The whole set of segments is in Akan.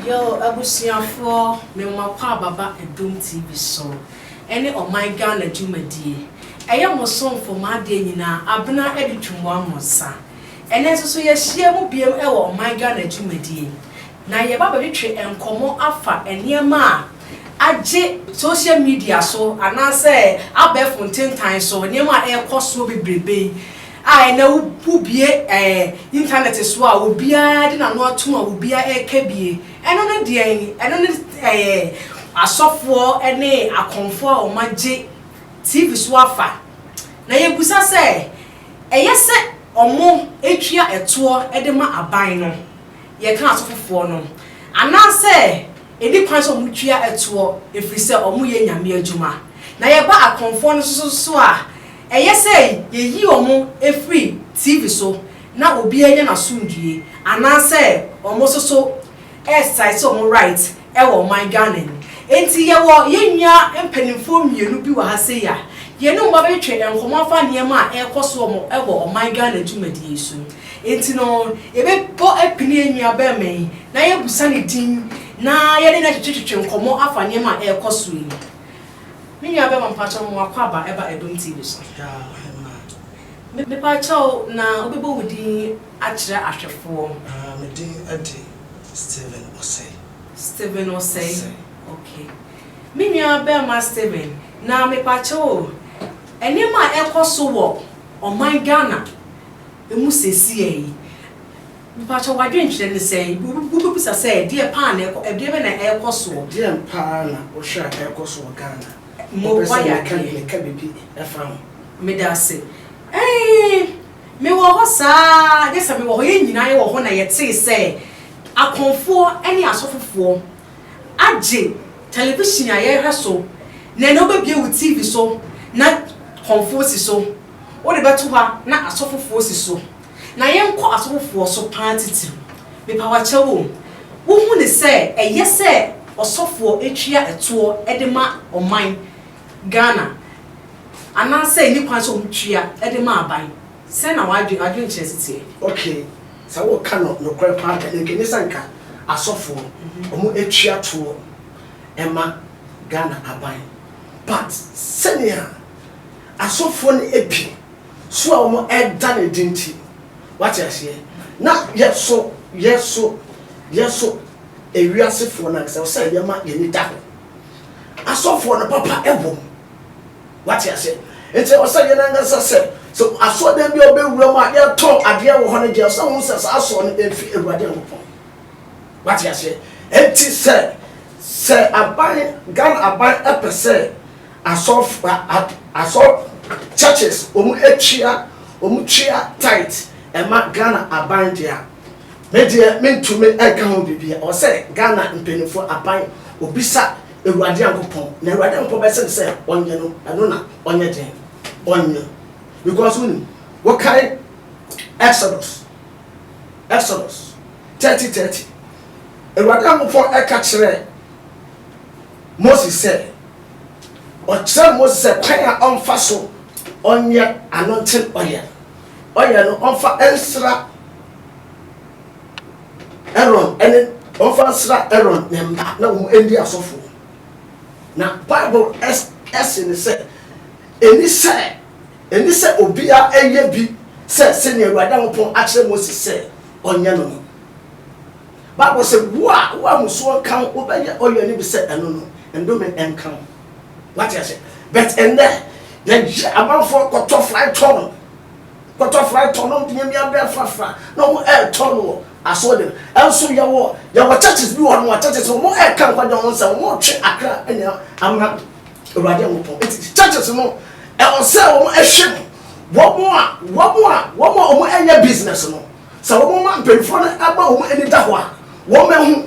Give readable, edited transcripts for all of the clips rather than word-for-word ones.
Yo abusuafoɔ, me mo akwaaba ba Adom TV so ɛne ɔman Ghana dwumadie. Ɛyɛ mo somfo m'adeɛ nyinaa Abena Adutwumboa Amonsa. Ɛnɛ nso so yɛahyia mu biom ɛwɔ ɔman Ghana dwumadie. Na yɛba bɛtwetwe nkɔmmɔ afa nneɛma a agye social media so anaasɛ abɛɛfo ntentan so, nneɛma a ɛrekɔ soɔ bebrebe yi a ɛnɛ wobue ɛɛ internet so a obiara de n'ano atom a obiara ɛreka bie. Ɛno ne deɛn? Ɛno ne ɛɛ asɔfoɔ ne akɔmfoɔ a wɔagye TV so afa. Na yɛbusa sɛ, ɛyɛ sɛ wɔtua ɛtoɔ de ma aban no, yɛka asɔfofoɔ no, anaasɛ ɛni kwan sɛ wɔtua ɛtoɔ ɛfiri sɛ wɔyɛ Nyame adwuma? Na yɛba akɔmfoɔ no nso so a, ɛyɛ sɛ yɛyi wɔn firi TV so na obiara nya n'asomdwie, anaasɛ wɔn nso so exercise wɔn right wɔ ɔman Ghana mu? Enti yɛwɔ yɛn nua mpanimfoɔ mmienu bi wɔ ha sei a yɛne wɔn abɛtwetwe nkɔmmɔ afa nneɛma a ɛrekɔ so wɔ ɔman Ghana dwumadie yi so. Enti no, yɛbɛbɔ apini yɛn nua barima yi na yɛabusa ne din na yɛne no atwetwetwe nkɔmmɔ afa nneɛma a ɛrekɔ so yi. Me nua barima, mpakyɛw ma w'akwaaba ɛba Adom TV so. Mepakyɛw, na wobɛbɔ wo din akyerɛ ahwɛfoɔ? Me din de Stephen Osei. Stephen Osei, ok. Me nua barima Stephen, na mepakyɛw o, nneɛma a ɛrekɔ so wɔ ɔman Ghana mu seesei yi, mepakyɛw w'adwenkyerɛ ne sɛn? Wobɛbisa sɛ ɛdeɛ paa na ɛkɔ, ɛdeɛ bɛn na ɛrekɔ soɔ? Deɛn paa na wohwɛ a ɛrekɔ so wɔ Ghana? Mo, Wopɛ sɛ woayɛ meka adeɛ. meka biribi ɛfa ho? Meda ase. Ɛɛ, mewɔ hɔ saa, nyɛ sɛ mewɔ hɔ, yɛn nyinaa yɛwɔ hɔ na yɛtee sɛ akɔmfoɔ ne asɔfofoɔ agye television a yɛhwɛ so, na ɛnɛ wobɛbie wo TV so na kɔmfoɔ si so, wode bɛto hɔ a na asɔfofoɔ si so. Na yɛnkɔ asɔfofoɔ so paa titiriw. Mepawakyɛw o, wohu ne sɛ ɛyɛ sɛ ɔsɔfoɔ atua ɛtoɔ de ma ɔman Ghana anaasɛ ɛni kwan sɛ ɔmo de ma aban? Sɛn na w'adwenkyerɛ si teɛ? Okay, sɛ woka no nokorɛ paa deɛ, nka ɛnyɛ sɛ nka asɔfoɔ ɔmo atua toɔ ɛma Ghana aban, but sɛnea asɔfoɔ no epi so a wɔn ɛda ne di nti, wate aseɛ, na yɛso yɛso yɛso ewiasefoɔ no ankasa sɛ yɛma yɛni da hɔ. Asɔfoɔ no papa ɛwɔ mu, wate aseɛ, nti ɛwɔ sɛ yɛn ankasa sɛ asɔɔdan bi a ɔbɛwura mu a yɛtɔn adeɛ wɔ hɔ no deɛ, ɔsɛ wɔn sɛ saa asɔɔ no efi Awurade Nyankopɔn, wate aseɛ. Nti sɛ aban, Ghana aban ɛpɛ sɛ asɔ churches wɔn atua, wɔn tua tithe ɛma Ghana aban deɛ a, me deɛ mentumi ɛnka ho biribi. Ɔwɔ sɛ Ghana mpanimfoɔ aban obisa Awurade Nyankopɔn, na Awurade Nyankopɔn bɛsɛ no sɛ ɔnyɛ no, ɛno na ɔnyɛ den ɔnyɛ, because wonim, wɔkae Exodus 30:30, Awurade Nyankopɔn ɛka kyerɛ Moses sɛ, ɔkyerɛ Moses sɛ kwan a ɔmfa so ɔnyɛ anointing oil, ɔyɛ no ɔmfa nsra Aaron ɛne ɔmfa nsra Aaron ne mma na wɔn ndi asɔfoɔ. Na Bible ɛse ne sɛ ɛni sɛ obiara ɛyɛ bi sɛ sɛnea Awurade Nyankopɔn akyerɛ Moses sɛ ɔnyɛ no. Bible sɛ wo a musuo nka wo, wobɛyɛ ɔyɛ no bi sɛ ɛno no, ndome nka wo, wate ase. But ɛnnɛ yɛgye amanfoɔ kɔtɔ fry tɔn, kɔtɔ fry tɔn na wɔn de nyamia bɛɛ frafra na wɔn ɛɛtɔn no wɔ asɔre no. Ɛnso yɛwɔ churches bi wɔ no a churches no wɔn ɛɛka nkwagye wɔn nsa, wɔn retwe akra ɛna ama Awurade Nyankopɔn. Eti churches no, ɛwɔ sɛ wɔn ɛhwɛ mu wɔn a wɔn ɛyɛ business no, sɛ wɔn ma mpanyinfoɔ no ɛma wɔn ani da hɔ a, wɔn ɛho,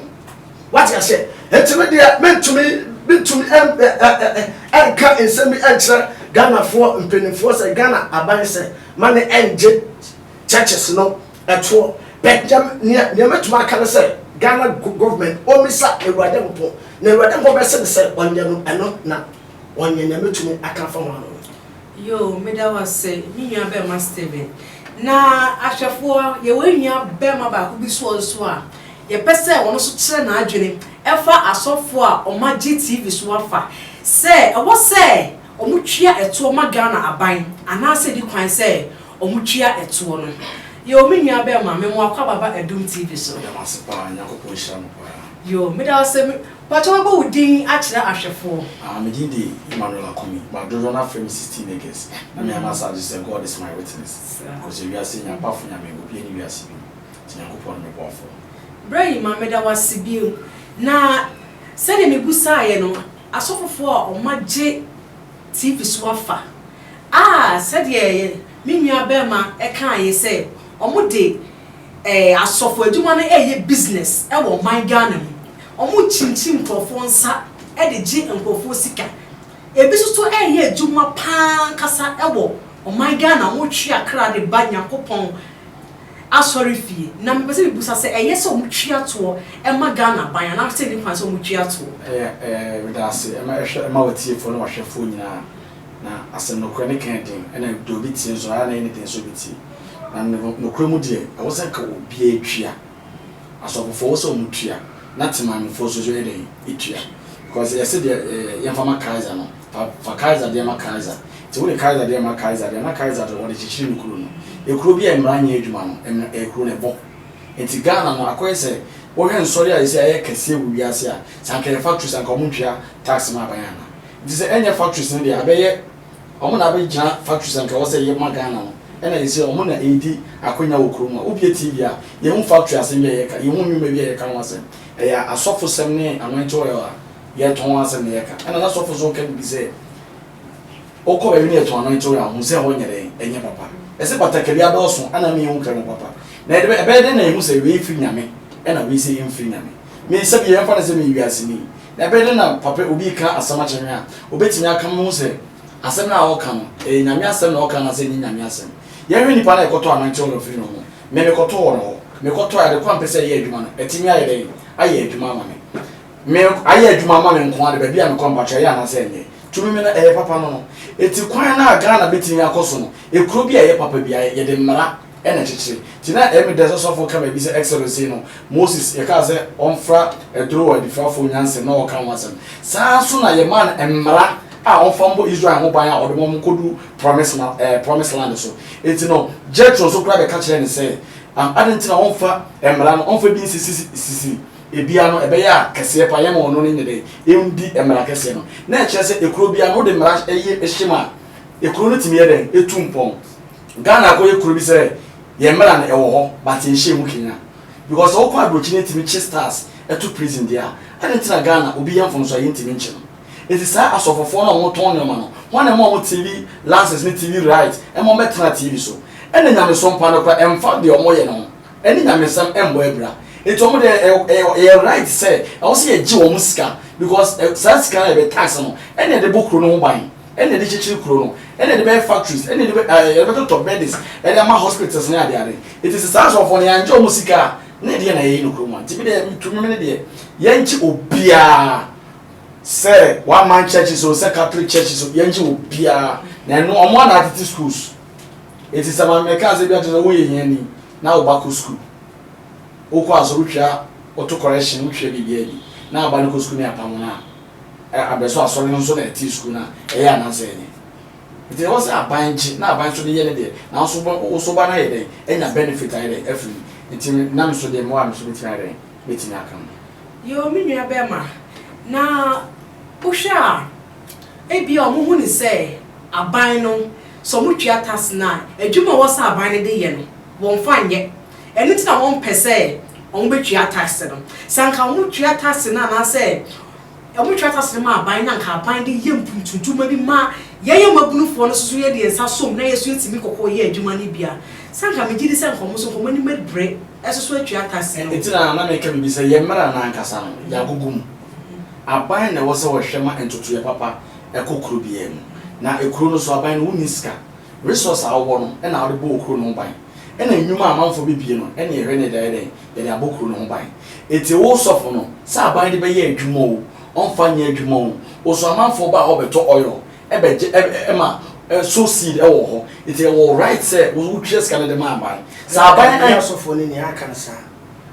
wate aseɛ. Nti mi deɛ mentumi ɛn ɛ ɛ ɛ ɛnka nsɛm bi ɛnkyerɛ Ghanafoɔ mpanyinfoɔ sɛ Ghana aban sɛ ma ne ɛngye churches no ɛtoɔ, but nea mɛtumi aka no sɛ Ghana government ɔmmisa Awurade Nyankopɔn, na Awurade Nyankopɔn bɛsɛ no sɛ ɔnyɛ no, ɛno na ɔnyɛ. Nea mɛtumi aka afa ho ano no. Yo, meda wo ase, me nua bɛrima Steven. Na ahwɛfoɔ, yɛwɔ nua bɛrima baako bi soɔ nso a yɛpɛ sɛ ɔno nso kyerɛ n'adwene ɛfa asɔfoɔ a wɔagye TV so afa sɛ ɛwɔ sɛ wɔtua ɛtoɔ ma Ghana aban anaasɛ ɛdi kwan sɛ wɔtua ɛtoɔ no. Yoo me nua bɛɛma me mo akwaaba ba Adum TV so. Meda mo ase paa, Nyankopɔn nhyira mo paa. Yoo meda wo ase, mpakyɛ wobɛbɔ wo din akyerɛ ahwɛfoɔ. Ah me din de Emmanuel Akomi but dodoɔ no afrɛ me 16 acres na me ama saa gye sɛ God is my witness because ewiase nya apart from Nyame obia nni wiase bio nti Nyankopɔn ne me boafoɔ. Bra yi ma meda wo ase bio na sɛdeɛ mebusaeɛ no asɔfofoɔ a wɔagye TV so afa a sɛdeɛ me nua barima kaeɛ sɛ wɔde asɔfo adwuma no reyɛ business wɔ ɔman Ghana mu. Wɔrekyinkyim nkurɔfoɔ nsa de gye nkurɔfoɔ sika. Ebi nso so reyɛ adwuma pa ara ankasa wɔ ɔman Ghana, wɔretwe akra de ba Nyankopɔn asɔrefie. Na mepɛ sɛ mebisa sɛ, ɛyɛ sɛ wɔtwea toɔ ma Ghana aban anaasɛ ɛnni kwan sɛ wɔtwea toɔ? Ɛyɛ, ɛɛ, meda ase. Ɛma ɛhwɛ, ɛma w'atiefoɔ ne w'ahwɛfoɔ nyinaa. Na asɛm nokorɛ no ka yɛ den, ɛna deɛ obi tie nso, ayɛ a na ɛyɛ ne den sɛ obi tie. Na nokorɛ mu deɛ, ɛwɔ sɛ nka obiara tua. Asɔfofoɔ ɛwɔ sɛ wɔn tua, na temanmufoɔ nso yɛ dɛn? Tua. Because yɛse deɛ ɛɛ yɛmfa ma Kaiser no, fa fa Kaiser deɛ ma Kaiser. Nti wode Kaiser deɛ ma Kaiser deɛ, na Kaiser deɛ ɔde kyekyere ne kuro no. Ekuro bi a mmara nyɛ adwuma no, mmara ɛɛ kuro no ɛbɔ. Nti Ghana no akɔyɛ sɛ, wohwɛ nsɔre a yɛse ayɛ kɛseɛ wɔ wiase a, sɛ anka ɛyɛ factories a anka wɔn ntua tax ma aban anaa? Nti sɛ ɛnyɛ factories no deɛ abɛyɛ ɔmo na abɛgyina factories a nka ɛwɔ sɛ yɛ ma Ghana no ɛna yɛsɛ ɔmo na ɛredi akonya wɔ kurom a wobie TV a yɛhu factory asɛm bi a yɛka yɛhu nnwuma bi a yɛka ho asɛm ɛyɛ asɔfo sɛm ne anointing oil a yɛtɔn ho asɛm na yɛka ɛna n'asɔfo nso ka bibi sɛ wokɔ baabi na yɛtɔn anointing oil a hu sɛ ɛhɔ nyɛ dɛn ɛnyɛ papa ɛsɛ batakari adɔɔso ɛna ma yɛhu kra mu papa na ɛde ɛbɛyɛ dɛn na yɛhu sɛ wei firi Nyame ɛna wei sɛ ɛmfiri Nyame me sɛbi yɛmfa no sɛ meyɛ wiaseni Na ɛbɛyɛ dɛn na papa obi reka asɛm akyerɛ me a, obetumi aka mahu sɛ asɛm no a ɔreka no, ɛyɛ Nyame asɛm na ɔreka anaasɛ ɛnyɛ Nyame asɛm? Yɛnhwɛ nipa no a yɛkɔtɔɔ anointing oil firi ne ho. Me, mekɔtɔɔ wɔ ne hɔ. Mekɔtɔe, ade ko a mepɛ sɛ ɛyɛ adwuma no, atumi ayɛ dɛn? Ayɛ adwuma ama me. Me, ayɛ adwuma ama me nko ara de, baabi a mekɔ no, mpakyɛw, ɛyɛ anaasɛ ɛnyɛ? Tumi me no, ɛyɛ papa no no. Enti kwan no a Ghana betumi akɔ so no, ekuro bi a ɛyɛ papa biara, yɛde mmara na ɛkyekyere. Nti na ɛyɛ me dɛ sɛ sɔfo ka baabi sɛ Exodus sei no, Moses, yɛkaa sɛ ɔmfra aduro wɔ adifrafoɔ nyansam na ɔka ho asɛm. Saa ara nso na yɛmaa no mmara a ɔmfa mbɔ Israel ho ban a ɔde wɔn kɔdu promise, eh, promise land so. Nti no, Jethro nso koraa bɛka kyerɛɛ no sɛ, um, adɛn nti na ɔmfa mmara no, ɔmfa bi nsisi sisi ebia no, ɛbɛyɛ a kɛseɛ pa yɛma ɔno no nyɛ dɛn, ɛndi mmara kɛseɛ no. Na ɛkyerɛ sɛ ekuro biara no, wode mmara ɛyɛ hyem a, ekuro no tumi yɛ dɛn, ɛtu mpɔn. Ghana akɔyɛ kuro bi sɛ yɛn mmara no ɛwɔ hɔ but yɛnhyɛ mu kenya because sɛ wokɔ abrokyi no yɛtumi kye stars ɛto prison deɛ a adɛn nti na Ghana obi yɛ mfomso a yɛntumi nkye no nti saa asɔfofoɔ no a wɔtɔn nneɛma no hwan na ɛma wɔn TV license ne TV right ɛma wɔn bɛtena TV so ɛna nyamesom pa no kora ɛmfa deɛ wɔyɛ no ho ɛne nyamesɛm ɛmbɔ abira nti wɔn deɛ ɛyɛ right sɛ ɛwɔ sɛ yɛgye wɔn sika because saa sika no yɛbɛ tax no ɛna yɛde bɔ kuro no ho ban. Ɛna yɛde kyekyere kuro no, ɛna yɛde bɛyɛ factories, ɛna yɛde bɛ ɛɛ yɛde bɛtotɔ beds ɛde ama hospitals ne ade ade. Eti sɛ saa asɔfoɔ no yɛangye wɔn sika a, na ɛdeɛn na yɛyɛ no kurom ha? Nti me deɛ metumi me ne deɛ yɛngye obiara sɛ one man churches o, sɛ Catholic churches o, yɛngye obiara. Na ɛno wɔn a na atete schools. Eti sɛ maame mɛka asɛm bi akyerɛ sɛ woyɛ hiani na wo ba kɔ school, wokɔ asɔre wotwia woto correction wotwia biribiara bi na aba no kɔ school ne apam no a, abɛso asɔre no nso na ɛte sukuu no a, ɛyɛ anaasɛ ɛnyɛ? Nti ɛwɔ sɛ aban gye na aban nso de yɛ ne deɛ, nanso wo so ba no ayɛ dɛn anya benefit ayɛ dɛn afiri mu. Nti na me nso deɛ mewɔ a me nso mɛtumi ayɛ dɛn mɛtumi aka ho. Yoo me nua bɛɛma, na wohwɛ a ebia ɔmo hu no sɛ aban no sɛ ɔmo tua tax no a adwuma a ɛwɔ sɛ aban no de yɛ no wɔnfa nyɛ, ɛno nti na wɔmpɛ sɛ ɔmo bɛtua tax no. Sɛ anka ɔmo tua tax no anaasɛ Wɔtwa tasene ma aban na anka aban de yɛ mpuntudwuma bi ma yɛn mmabunufoɔ no nso so yɛde yɛn nsa som na yɛn nso yɛtumi kɔkɔ yɛ adwuma no bi a, sɛ anka megye di sɛ anka wɔn nso anka wɔn anim bɛbrɛ nso so atua tasene no. Enti na na meka biribi sɛ yɛn mmara no ankasa no, yɛagogo mu. Aban na ɛwɔ sɛ wɔhwɛ ma ntotoeɛ papa kɔ kuro biara mu. Na ekuro no so aban no wonni sika. Resource a wowɔ no na wode bɔ wo kuro no ho ban. Ɛna nnwuma a amanfoɔ bɛbie no na yɛhwɛ na yɛde ayɛ dɛn? Yɛde abɔ kuro no ho ban. Enti wo sɔfo no, sɛ aban de bɛyɛ adwuma o, ɔmfa nyɛ adwuma o, wo so amanfoɔ ba hɔ bɛtɔ oil, ɛbɛgye, ɛ, ɛma, ɛ, sow seed ɛwɔ hɔ. Enti ɛwɔ right sɛ wo wotua sika no de ma aban. Sɛ aban Yɛ asɔfoɔ no nyinaa aka no saa.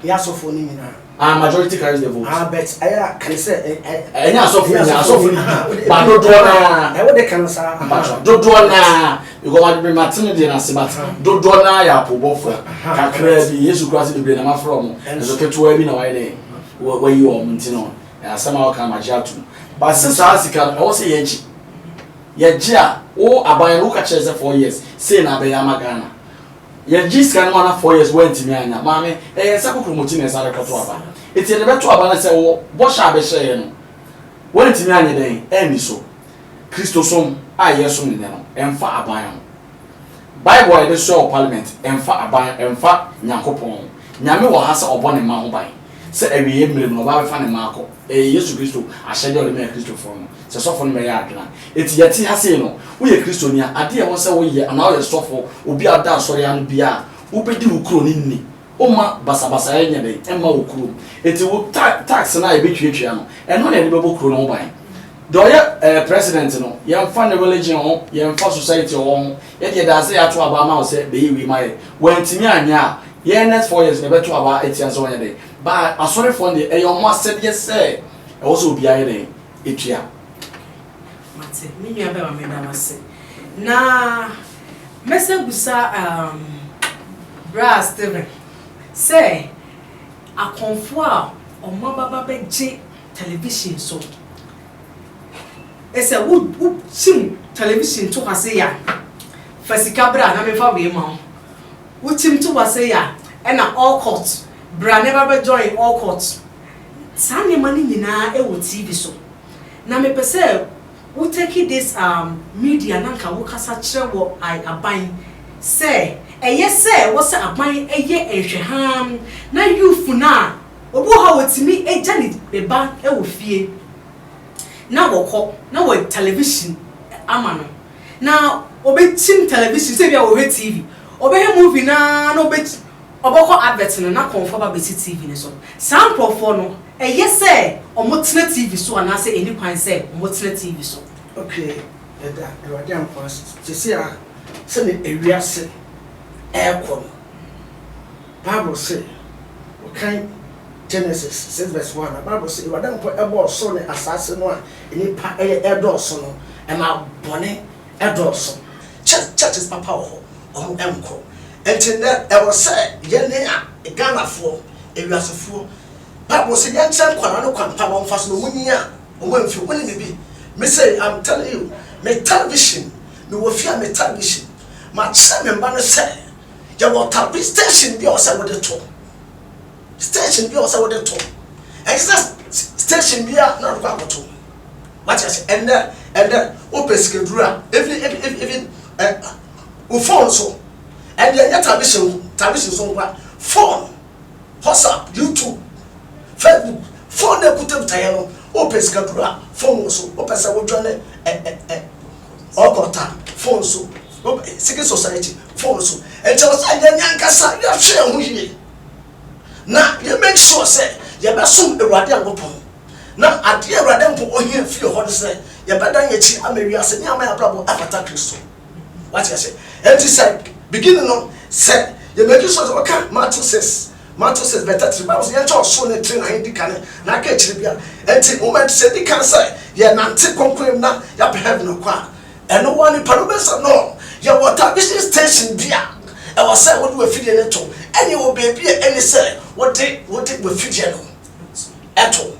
Yɛ asɔfoɔ no nyinaa. Ah, majority carries the vote. Ah, but ɛyɛ a kan sɛ ɛnyɛ asɔfo nyinaa, asɔfo no bi ba, dodoɔ naa. Ɛwɔ de kan saa. Mpatwa, dodoɔ naa, because ma ma tene deɛ n'ase, but dodoɔ naa yɛ apobɔfo kakraa bi. Yesu kura se bebree na ma frɛ ɔmo, nso ketewa bi na wayɛ dɛ wayi wɔn. Nti no asɛm a wɔka ma gye atum, but sɛ saa sika no ɛwɔ sɛ yɛgye, yɛgye a, wo aban no woka kyerɛ sɛ 4 years sei na abɛyɛ ama Ghana. Yɛgye sika no ma na 4 years woantumi anya maame, ɛyɛ nsa kokromoti na ɛsa rekɔto aba. Eti yɛde bɛto aba no sɛ wɔ bɔhyɛ a bɛhyɛeɛ no woantumi anyɛ dɛn anni so. Kristosom a yɛsom ne nɛ no ɛmfa aban ho. Bible a yɛde soa wɔ parliament ɛmfa aban, ɛmfa Nyankopɔn ho. Nyame wɔ ha sɛ ɔbɔ ne mma ho ban, sɛ awieɛ mmerɛ mu no ɔbaa bɛfa ne mma akɔ. Ɛyɛ Yesu Kristo ahyɛdeɛ a ɔde maa Kristofoɔ no sɛ sɔfo no bɛyɛ adwene a. Enti yɛte ha sei no, woyɛ Kristoni a, adeɛ a ɛwɔ sɛ woyɛ, anaa woyɛ sɔfo, obi a ɔda asɔre ano biara a, wobɛdi wo kuro no nni. Womma basabasayɛ nyɛ dɛn mma wo kurom. Enti wo tax no a yɛbɛtuatua no, ɛno na yɛde bɛbɔ kuro no ho ban. Deɛ ɔyɛ president no, yɛmfa ne religion ho, yɛmfa society ɔwɔ ho. Yɛde yɛda ase yɛato aba ama wo sɛ bɛyɛ wei ma yɛ. Wantumi anyɛ a, yɛn next 4 years no yɛbɛto aba atia sɛ ɔnyɛ dɛn. But asɔrefoɔ no deɛ, ɛyɛ wɔn asɛdeɛ sɛ ɛwɔ sɛ obiara yɛ dɛn etua. Mate, me nua bɛma, meda wo ase. Na mɛsɛ busa bra Steven sɛ akɔmfoɔ a ɔmo ababa bɛgye television so, ɛsɛ wo wokyim television to hɔ ase ya, fa sika bra na mefa wei ma wo. Wokyim to hɔ ase ya, ɛna occult bra na ɛba bɛ join occult. Saa nneɛma no nyinaa ɛwɔ TV so, na mepɛ sɛ wo take this media na nka wo kasa kyerɛ wɔ aban sɛ ɛyɛ sɛ wɔ sɛ aban ɛyɛ nhwɛham na youth no a obi wɔ hɔ a wɔtumi agya ne ba wɔ fie na wɔkɔ na wɔ television ama no, na ɔbɛkyim television sɛ bi a wɔhwɛ TV, ɔbɛhwɛ movie naa na ɔbɛ ɔbɛkɔ advert no na kɔnfɔ ba bɛsi TV no so. Saa nkurɔfoɔ no, ɛyɛ sɛ ɔmo tena TV so anaasɛ ɛni kwan sɛ ɔmo tena TV so? Okay, yɛda Awurade ankwa ase. Sisi a sɛne ewiase ɛrekɔ no, Bible se, wɔkan Genesis 6 verse 1 na Bible se Awurade ankwa ɛbɔɔ ɔsoro ne asase no a nnipa ɛyɛ ɛdɔɔso no, ɛma bɔne ɛdɔɔso. Churches papa wɔ hɔ, ɔmo ɛnkɔ. Nti nnɛ ɛwɔ sɛ yɛne a Ghanafoɔ, ewiasefoɔ, Bible sɛ yɛnkyerɛ nkwadaa no kwan pa wɔmfa so na ɔmo nyi a ɔmo amfi. Wo ne bibi me say, I'm telling you, me television me wɔ fie a, me television makyerɛ me mba no sɛ yɛwɔ tabi station bi a ɔsɛ wode to, station bi a ɔsɛ wode to. Ɛnyɛ sɛ station bi a na ɔde kɔ akɔto. Wate ase? Ɛndɛ wopɛ sikaduru a, even ɛ wo phone so, ɛndeɛ ɛnyɛ television so nkwa, phone, WhatsApp, YouTube, Facebook, phone na ekutakuta yɛ no. Wopɛ sikaduru a, phone wɔ so. Wopɛ sɛ wodwane ɛ ɛ ɛ ɔkɔta, phone so. Wopɛ secret society, phone so. Nkyɛn sɛ yɛn ankasa yɛhwɛ yɛn ho yie na yɛ make sure sɛ yɛbɛsom Awurade Nyankopɔn, na adeɛ Awurade mpo ohia fie hɔ no sɛ yɛbɛdan yɛn akyi ama wiase ne ama yɛn abrabɔ afata Kristo. Wate ase? Enti sɛ beginning no sɛ yɛ make sure sɛ wɔka Matthew 6 verse 33, Bible sɛ yɛnkyɛ ɔsoro ne tiri na yɛdi kane na aka akyire bia. Enti moment sɛ di kan sɛ yɛnante kronkron mu na yɛapɛ heaven kɔ a, ɛno wɔ nipa no bɛsɛ no yɛwɔ television station bi a ɛwɔ sɛ wode w'afidie no to, ɛne wɔ baabi a ɛne sɛ wode w'afidie no ɛto.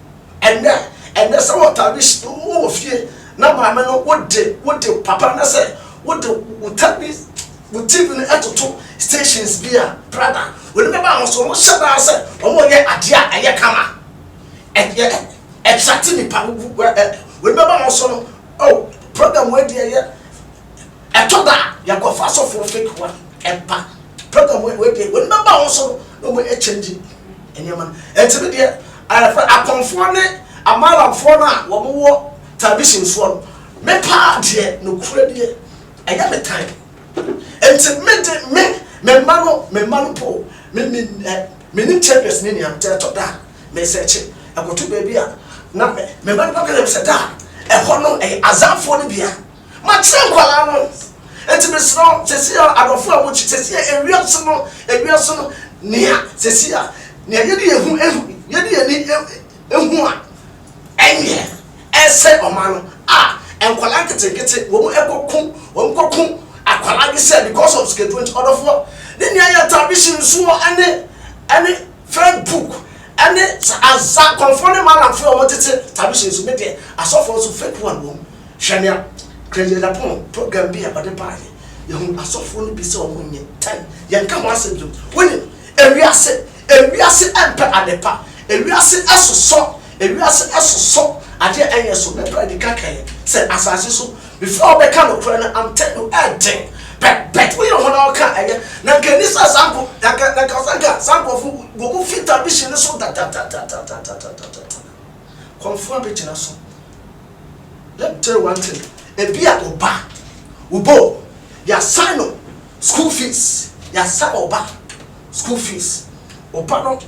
Ɛnɛ sɛ wɔ television wowɔ fie na maame no wode papa na sɛ wode wo television, wo TV no ɛtoto stations bi a, brother, wɔn bɛba ahosuo so wɔn hyɛ daa sɛ wɔn yɛ adeɛ a ɛyɛ kama, ɛyɛ ɛtrate nipa. Ɛ wɔn bɛba ahosuo no, oh, program wɔ deɛ yɛ ɛtɔ da yɛkɔfa asɔfoɔ fake one ɛba. Program wɔ deɛ wɔn bɛba ahosuo no na wɔn ɛkyɛngye nneɛma no. Ɛnti mi deɛ ayɛfɛ akɔnfoɔ ne amalamfoɔ no a wɔn wɔ television soɔ no, me paa deɛ, nokura deɛ ɛyɛ me tan. Nti me de me mma no po me ɛ me nim chambers ne nea nti ɛtɔ da me sɛkye ɛkɔto baabi a na me mma no bɛka sɛ da ɛhɔ no ɛyɛ azanfoɔ no bia. Makyerɛ nkwalaa no. Nti mesrɛ sɛsi a adɔfo a mokyi sɛsi a ewiase no nea sɛsi a nea yɛde yɛn ho ehu. Yɛde yɛn ani hu a ɛnyɛ ɛsɛ ɔman no a nkwadaa nketenkete wɔn ɛkɔko wɔn kɔko akwadaa bi sɛ because of sikaduro nti. Ɔdɔfoɔ, ne nea yɛ television soɔ ɛne Facebook ɛne aza kɔnfoɔ ne malamfoɔ a wɔn tete television so. Me deɛ, asɔfoɔ nso fake one wɔm. Hwɛ nea Kennedy Agyapong program bi a ɔde baayɛ, yɛhu asɔfoɔ no bi sɛ wɔn nyɛ tan. Yɛnka ho asɛm bio. Wonim ewiase, ewiase ɛmpɛ adepa, ewiase ɛsosɔ, ewiase ɛsosɔ adeɛ ɛnyɛ so. Mɛpɛ adi ka kɛyɛ sɛ asase so before ɔbɛka nokorɛ no, I'm telling you, ɛɛden. But woyɛ ho na ɔka ɛyɛ na nka ni sɛ saa nko na nka sɛ nka saa nkurɔfo wɔn mu fi television no so dadadadadadadadada kɔnfoɔ abɛgyina so. Let me tell you one thing, ebi a ɔba wo yɛasan no school fees, yɛasan ɔba school fees, ɔba no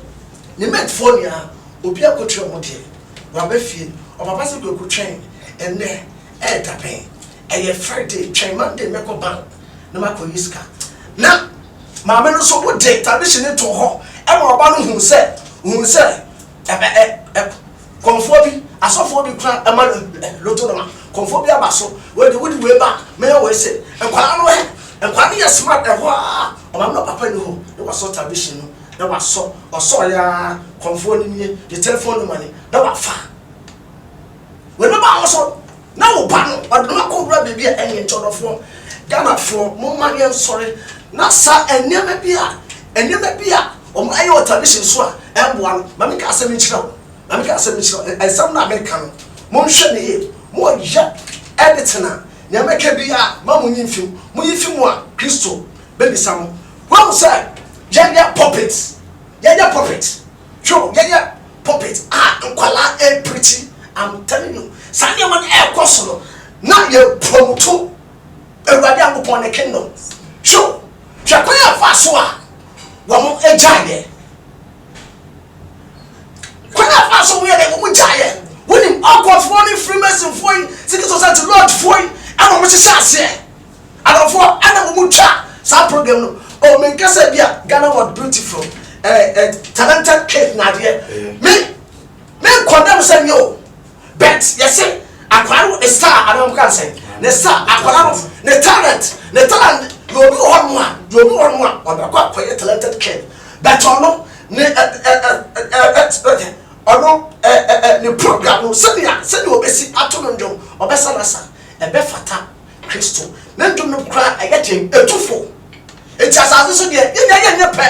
ne matefoɔ nyinaa obi akɔtua ɔmo deɛ, waba fie, ɔpapa sɛ, "Kwaku, twɛn, ɛnnɛ ɛɛda bɛn? Ɛyɛ Friday, twɛn Monday mɛkɔ bank na makɔ yi sika." Na maame no nso wode television no to hɔ ɛma ɔba no hu sɛ ɛbɛ ɛ ɛ kɔnfoɔ bi, asɔfoɔ bi kura ɛma no lotto no ma kɔnfoɔ bi aba so wei de wode wei ba mɛyɛ wei sɛ nkwadaa no ɛ nkwadaa no yɛ smart. Ɛhɔ a ɔmaame no papa ni hɔ na wasɔ television no na wasɔ ɔsɔ ya kɔnfoɔ no nie, ne telephone no ma ni na wafa wei no ba ho so na wo ba no ɔde no akɔ wura baabi a ɛnyɛ. Nkyɔdɔfoɔ, Ghanafoɔ, momma yɛn sɔre na saa nneɛma bi a wɔn ayɛ wɔ television so a ɛmboa no. Maame ka asɛm nkyerɛ wo, maame ka asɛm nkyerɛ wo. Ɛnsɛm no a meka no, monhwɛ ne yie. Moyɛ editing a, nea mɛka bi a ma mo nyi mfim, mo yi fi mu a, Kristo bɛbisa mo. Wɔn sɛ yɛyɛ pulpit, yɛyɛ pulpit hwɛ, yɛyɛ pulpit a nkwalaa ɛpirikyi. I'm telling you, saa nneɛma no ɛɛkɔ so no na yɛ promote Awurade Ankopɔn ne kingdom. Hwɛ, hwɛ kwan a fa so a wɔn agyaeɛ, kwan a fa so wɔn yɛ dɛ wɔn gyaeɛ. Wɔnim ɔkɔfoɔ ne Freemasonfoɔ yi, secret society lodgefoɔ yi, ɛna wɔn hyehyɛ aseɛ adɔfoɔ, ɛna wɔn twa saa program no. O mi nkasa bi a Ghana was beautiful, ɛɛ ɛ talented kid na adeɛ mi nkɔndɛm sɛ nye o, but yɛsɛ akwara no ne star anam ka nsɛn ne star, akwara no ne talent na obi wɔ hɔ nom a na obi wɔ hɔ nom a ɔbɛkɔ akɔyɛ talented kid, but ɔno ne ɛ ɛ ɛ ɛ ɛ ɔno ɛ ɛ ɛ ne program no, sɛnea ɔbɛsi ato no ndwom, ɔbɛsa nasa ɛbɛfata Kristo ne ndwom no koraa ɛyɛ den etufo. Eti asase so deɛ yɛnyɛ yɛnyɛ pɛ.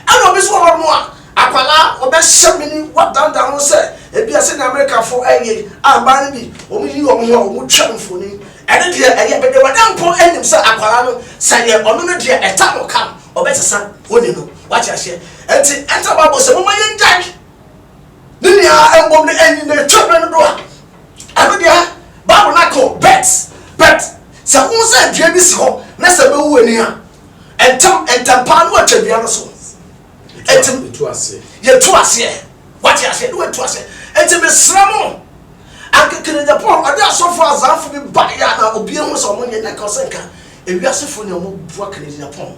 Ɛna obi so wɔ hɔ nom a akwalaa ɔbɛhyɛ mini wadandan ho sɛ ebi a sɛnea Amerikafoɔ ɛyɛ a mmaa no bi wɔn yi wɔn ho a wɔn twa mfoni. Ɛne deɛ ɛyɛ bɛde wɔde mpo anim sɛ akwalaa no sɛ yɛ ɔno no deɛ ɛta no kam ɔbɛsesa oni no wate aseɛ. Nti ɛnta baabo sɛ moma yɛn gyae ne nua mbom no ɛnyi na etwa bere no do a ɛno deɛ Bible na kɔ. Bet sɛ wo sɛ dua bi si hɔ na sɛ bɛwu ani a, ntɛm ntɛm paa no watwa dua no so. Nti yɛtu aseɛ, wate aseɛ, ne watu aseɛ. Nti mesrɛ mo, ankekere Japan ɔde asɔfo azanfo bi ba yɛ a na obi ehu sɛ ɔmo nyɛ nka ɔsɛ nka ewiasefo ne ɔmo boa Kennedy Agyapong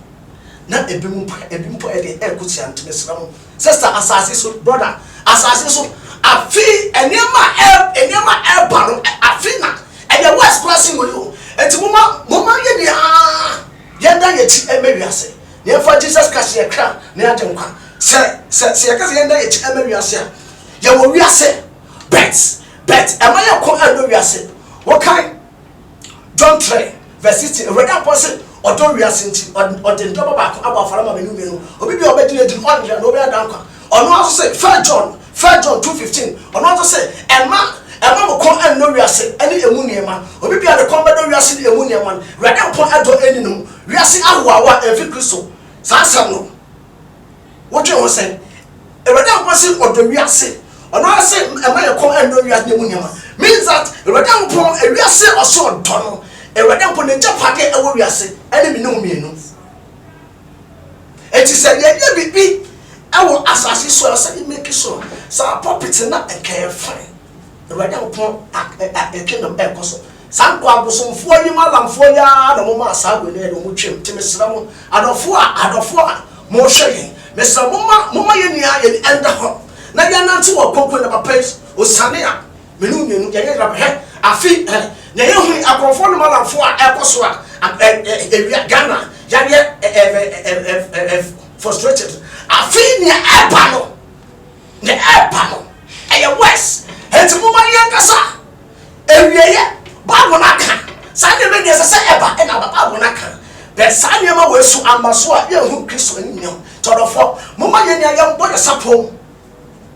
na ebi mu mpo ebi mpo ɛde ɛɛko tia. Nti mesrɛ mo, sister, asase so, brother, asase so afi nneɛma a ɛɛba no afi na ɛyɛ west kora si wɔ yi o. Nti moma yɛ nyinaa yɛnda yɛkyi ɛmɛ wiase na yɛmfa Jesus Christ yɛ kra na yɛagye nkwa. Sɛ yɛka sɛ yɛnda yɛkyi ɛmɛ wiase a, yɛwɔ wiase, but ɛma yɛ kɔ ɛndɔ wiase. Wɔkan John 3 verse 16, Awurade ampɔ sɛ ɔdɔ wiase nti ɔde ndɔba baako abɔ afɔre ma menu mmienu, obi bi a ɔbɛgye n'adi no ɔnyera na ɔbɛyɛ da nkwa. Ɔno nso sɛ First John 2:15, ɔno nso sɛ ɛma mo kɔn ɛnnɔ wiase ɛne emu nneɛma. Obi bi a ne kɔn bɛdɔ wiase ne emu nneɛma no, Awurade ampɔ ɛdɔ ɛni no mu. Wiase ahoahoa ɛmfi Kristo. Saa asɛm no wodwe ho sɛn? Awurade ampɔ sɛ ɔdɔ wiase, ɔno ara sɛ ɛma yɛ kɔn ɛnnɔ wiase ne emu nneɛma means that Awurade ampɔ ewiase ɔsɛ ɔdɔ no. Awurade ampɔ n'agyapadeɛ ɛwɔ wiase ɛne me ne wo mmienu. Eti sɛ yɛyɛ biribi ɛwɔ asase so a, sɛ yɛ make sure saa pulpit na ɛkɛyɛ fine. Awurade ampɔ a kingdom ɛkɔ so. Saa nkɔ abosomfoɔ yi, malamfoɔ yi ara na wɔn a saa wei no yɛ de wɔn twam. Nti mesrɛ mo, adɔfoɔ a mohwɛ yɛn, mesrɛ mo, ma moma yɛn nyinaa yɛn ɛnda hɔ. na yɛnante wɔ kronkron na papa yi osiane a me ne wo mmienu yɛnyɛ yɛn hwɛ afi ɛ nea yɛhu yi akorɔmfoɔ ne malamfoɔ a ɛkɔ so a ɛ ɛ ewia Ghana yɛayɛ ɛ ɛ ɛ ɛ ɛ frustrated afi nea ɛba no nea ɛba no ɛyɛ worse enti mo ma yɛn kasa awieɛ Bible no aka saa nneɛma nyɛ sɛ sɛ ɛba ɛna aba Bible no aka bɛ saa nneɛma wɔ so ama so a yɛnhu Kristo animuonyam tɔdɔfoɔ mo ma yɛn nea yɛmbɔ yɛ sapɔn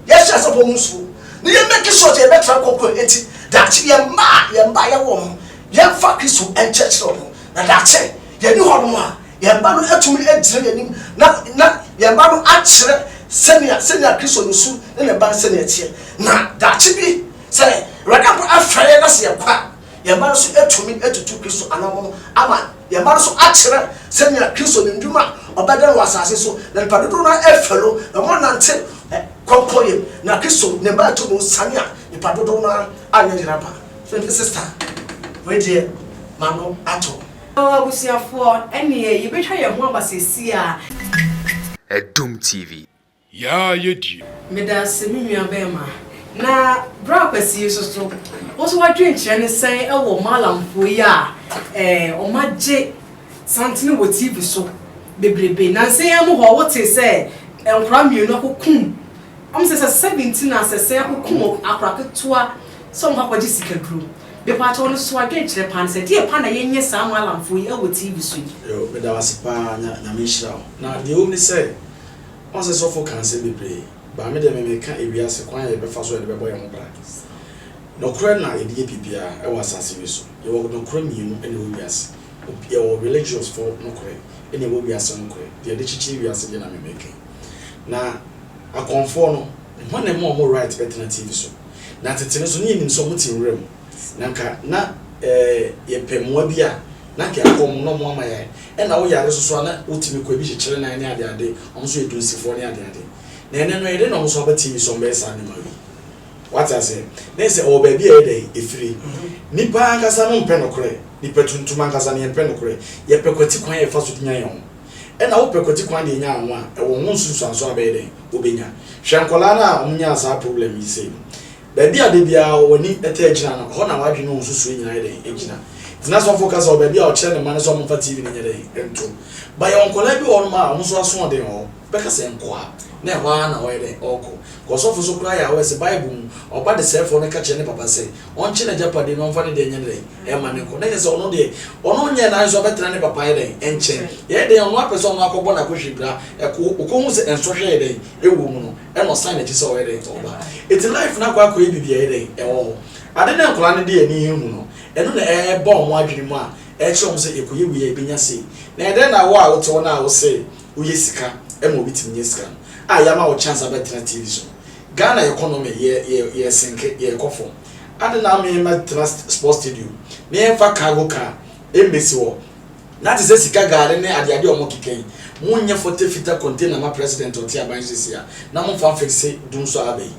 Yɛhyɛ asafo mu nsow na yɛ make sure sɛ yɛbɛtra krɔnkrɔn enti daakye yɛn mma a yɛn mma a yɛwo wɔn yɛmfa Kristo nkyerɛkyerɛ wɔn na daakye yɛnni hɔnom a yɛn mma no atumi agyina yɛn anim na na yɛn mma no akyerɛ sɛnea sɛnea Kristo ne su ne ne ban sɛnea ɛteɛ na daakye bi sɛ Awurade Nyankopɔn afrɛ yɛn na sɛ yɛkɔ a Yɛn mma no nso atumi atutu Kristo anammɔn ama yɛn mma no nso akyerɛ sɛnea Kristo ne nnwuma a ɔbɛda no wɔ asase so, na nnipa dodow no ara afa no, na wɔanante krɔnkrɔnyɛ mu, na Kristo ne mma atu no nsiane a nnipa dodow no ara anyɛ yera ba. So nti sista, wei deɛ m'ano ato. Abusuafoɔ, ɛnneɛ yɛbɛtwa yɛn ho aba seesei ara. Adum TV, Yaa yɛ die. Medase me nua bɛɛma. Na bra Kwasi nso so, wo nso w'adwenkyerɛ ne sɛn wɔ Mallamfoɔ yi a eh wɔn agye santene wɔ TV so bebrebe. Nansa yi ara mu hɔ wo tee sɛ nkwadaa mmienu akokum, wɔn sɛ sɛ 17 a sɛ sɛn akokum akwadaa ketewa sɛ wɔn kɔ akɔgye sikaduro. Mepaakyɛw no so adwenkyerɛ paa ne sɛ deɛ paa na yɛnyɛ saa Mallamfoɔ yi wɔ TV so yi? Yoo meda wo ase paa Nyame nhyira wo. Na deɛ ɛwom ne sɛ Ɔn sɛ sɔfo ka nsɛm bebree, but me deɛ me meka ewiase kwan a yɛbɛfa so a yɛde bɛbɔ yɛn ho bra. Nɔkorɛ na yɛde yɛ biribiara ɛwɔ asase wei so. Yɛwɔ nɔkorɛ mmienu ɛna ɛwɔ wiase. Yɛwɔ religious foɔ nɔkorɛ ɛna ɛwɔ wiase nɔkorɛ. Deɛ yɛde kyekyere wiase deɛ na me meka yi. Na akɔmfoɔ no, hwan na ɛma wɔn right bɛtena TV so? Na tete no nso ne yɛnim sɛ wɔte nwura mu. Na nka na eh, yɛpɛ mmoa bi a, na nka yɛakɔ wɔn na wɔn ama yɛn. Ɛna wo yare nso so a, na wotumi kɔ, ebi kyekyere nan ne adeade, wɔn nso yɛ dunsifoɔ ne adeade. Na ɛnnɛ no, ɛyɛ dɛn na wɔn nso aba TV so a wɔbɛyɛ saa nneɛma wei? Wate aseɛ? Na ɛsɛ ɛwɔ baabi a ɛyɛ dɛn? Ɛfiri. Nnipa ankasa no mpɛ nokorɛ. Nnipa tuntum ankasa no, yɛmpɛ nokorɛ. Yɛpɛ kwati kwan a yɛfa so de nya yɛn ho. Ɛna wopɛ kwati kwan de nya wo ho a, ɛwɔ ho nsunsuansoɔ a bɛyɛ dɛn? Wobɛnya. Hwɛ nkwadaa no a wɔnyaa saa problem yi sei no. Baabi a da biara w'ani taa gyina no, ɛhɔ na w'adwene ne wo nsusuiɛ nyinaa yɛ dɛn? Gyina. Nti na sɔfo ka sɛ wɔ baabi a ɔkyerɛ ne mma no sɛ wɔmfa TV no nyɛ dɛn? Nto. But yɛwɔ nkwadaa bi wɔ hɔnom a wɔn nso asoɔden wɔ hɔ. Wobɛka sɛ nkoa, na ɛhɔ ara na ɔyɛ dɛn? Ɔrekɔ. Nka ɔsɔfo nso koraa yɛ aware sɛ Bible mu, ɔba desɛefoɔ no ka kyerɛ ne papa sɛ ɔnkye n'agyapadeɛ na ɔmfa ne deɛ nyɛ dɛn? Mma no nkɔ. Na kyerɛ sɛ ɔno deɛ, ɔno nyɛɛ n'adwene sɛ ɔbɛtena ne papa yɛ dɛn? Nkyɛn. Yɛyɛ dɛn a, ɔno ara pɛ sɛ ɔno akɔbɔ n'akohwibra. Ɛkɔ, ɔkɔhu sɛ nsɔhwɛ yɛ dɛn? Ɛwɔ mu no. Ɛna ɔsan n'akyi sɛ ɔyɛ dɛn? Ɔba. Eti life no akɔ akɔyɛ biribi a ɛyɛ dɛn? Ɛwɔ hɔ. Ade no a nkwadaa no de ani hu no, ɛno na ɛreba wɔn adwene mu a ɛrekyerɛ wɔn sɛ yɛkɔyɛ wei a yɛbɛnya sei. Na ɛdɛn na wo a wote hɔ no a wose woyɛ sika ma obi tumi nya sika no a yɛama wo chance abɛtena TV so no? Ghana economy yɛ yɛ yɛresenke, yɛrekɔ fam. Adɛn na me mɛtena sports stadium na yɛmfa cargo car mmɛsi hɔ Na te sɛ sika gare ne adeade a wɔkeka yi, monyɛ fɔte fita container ma president a ɔte aban so seesei a, na momfa mfixe dumsɔ aba yi.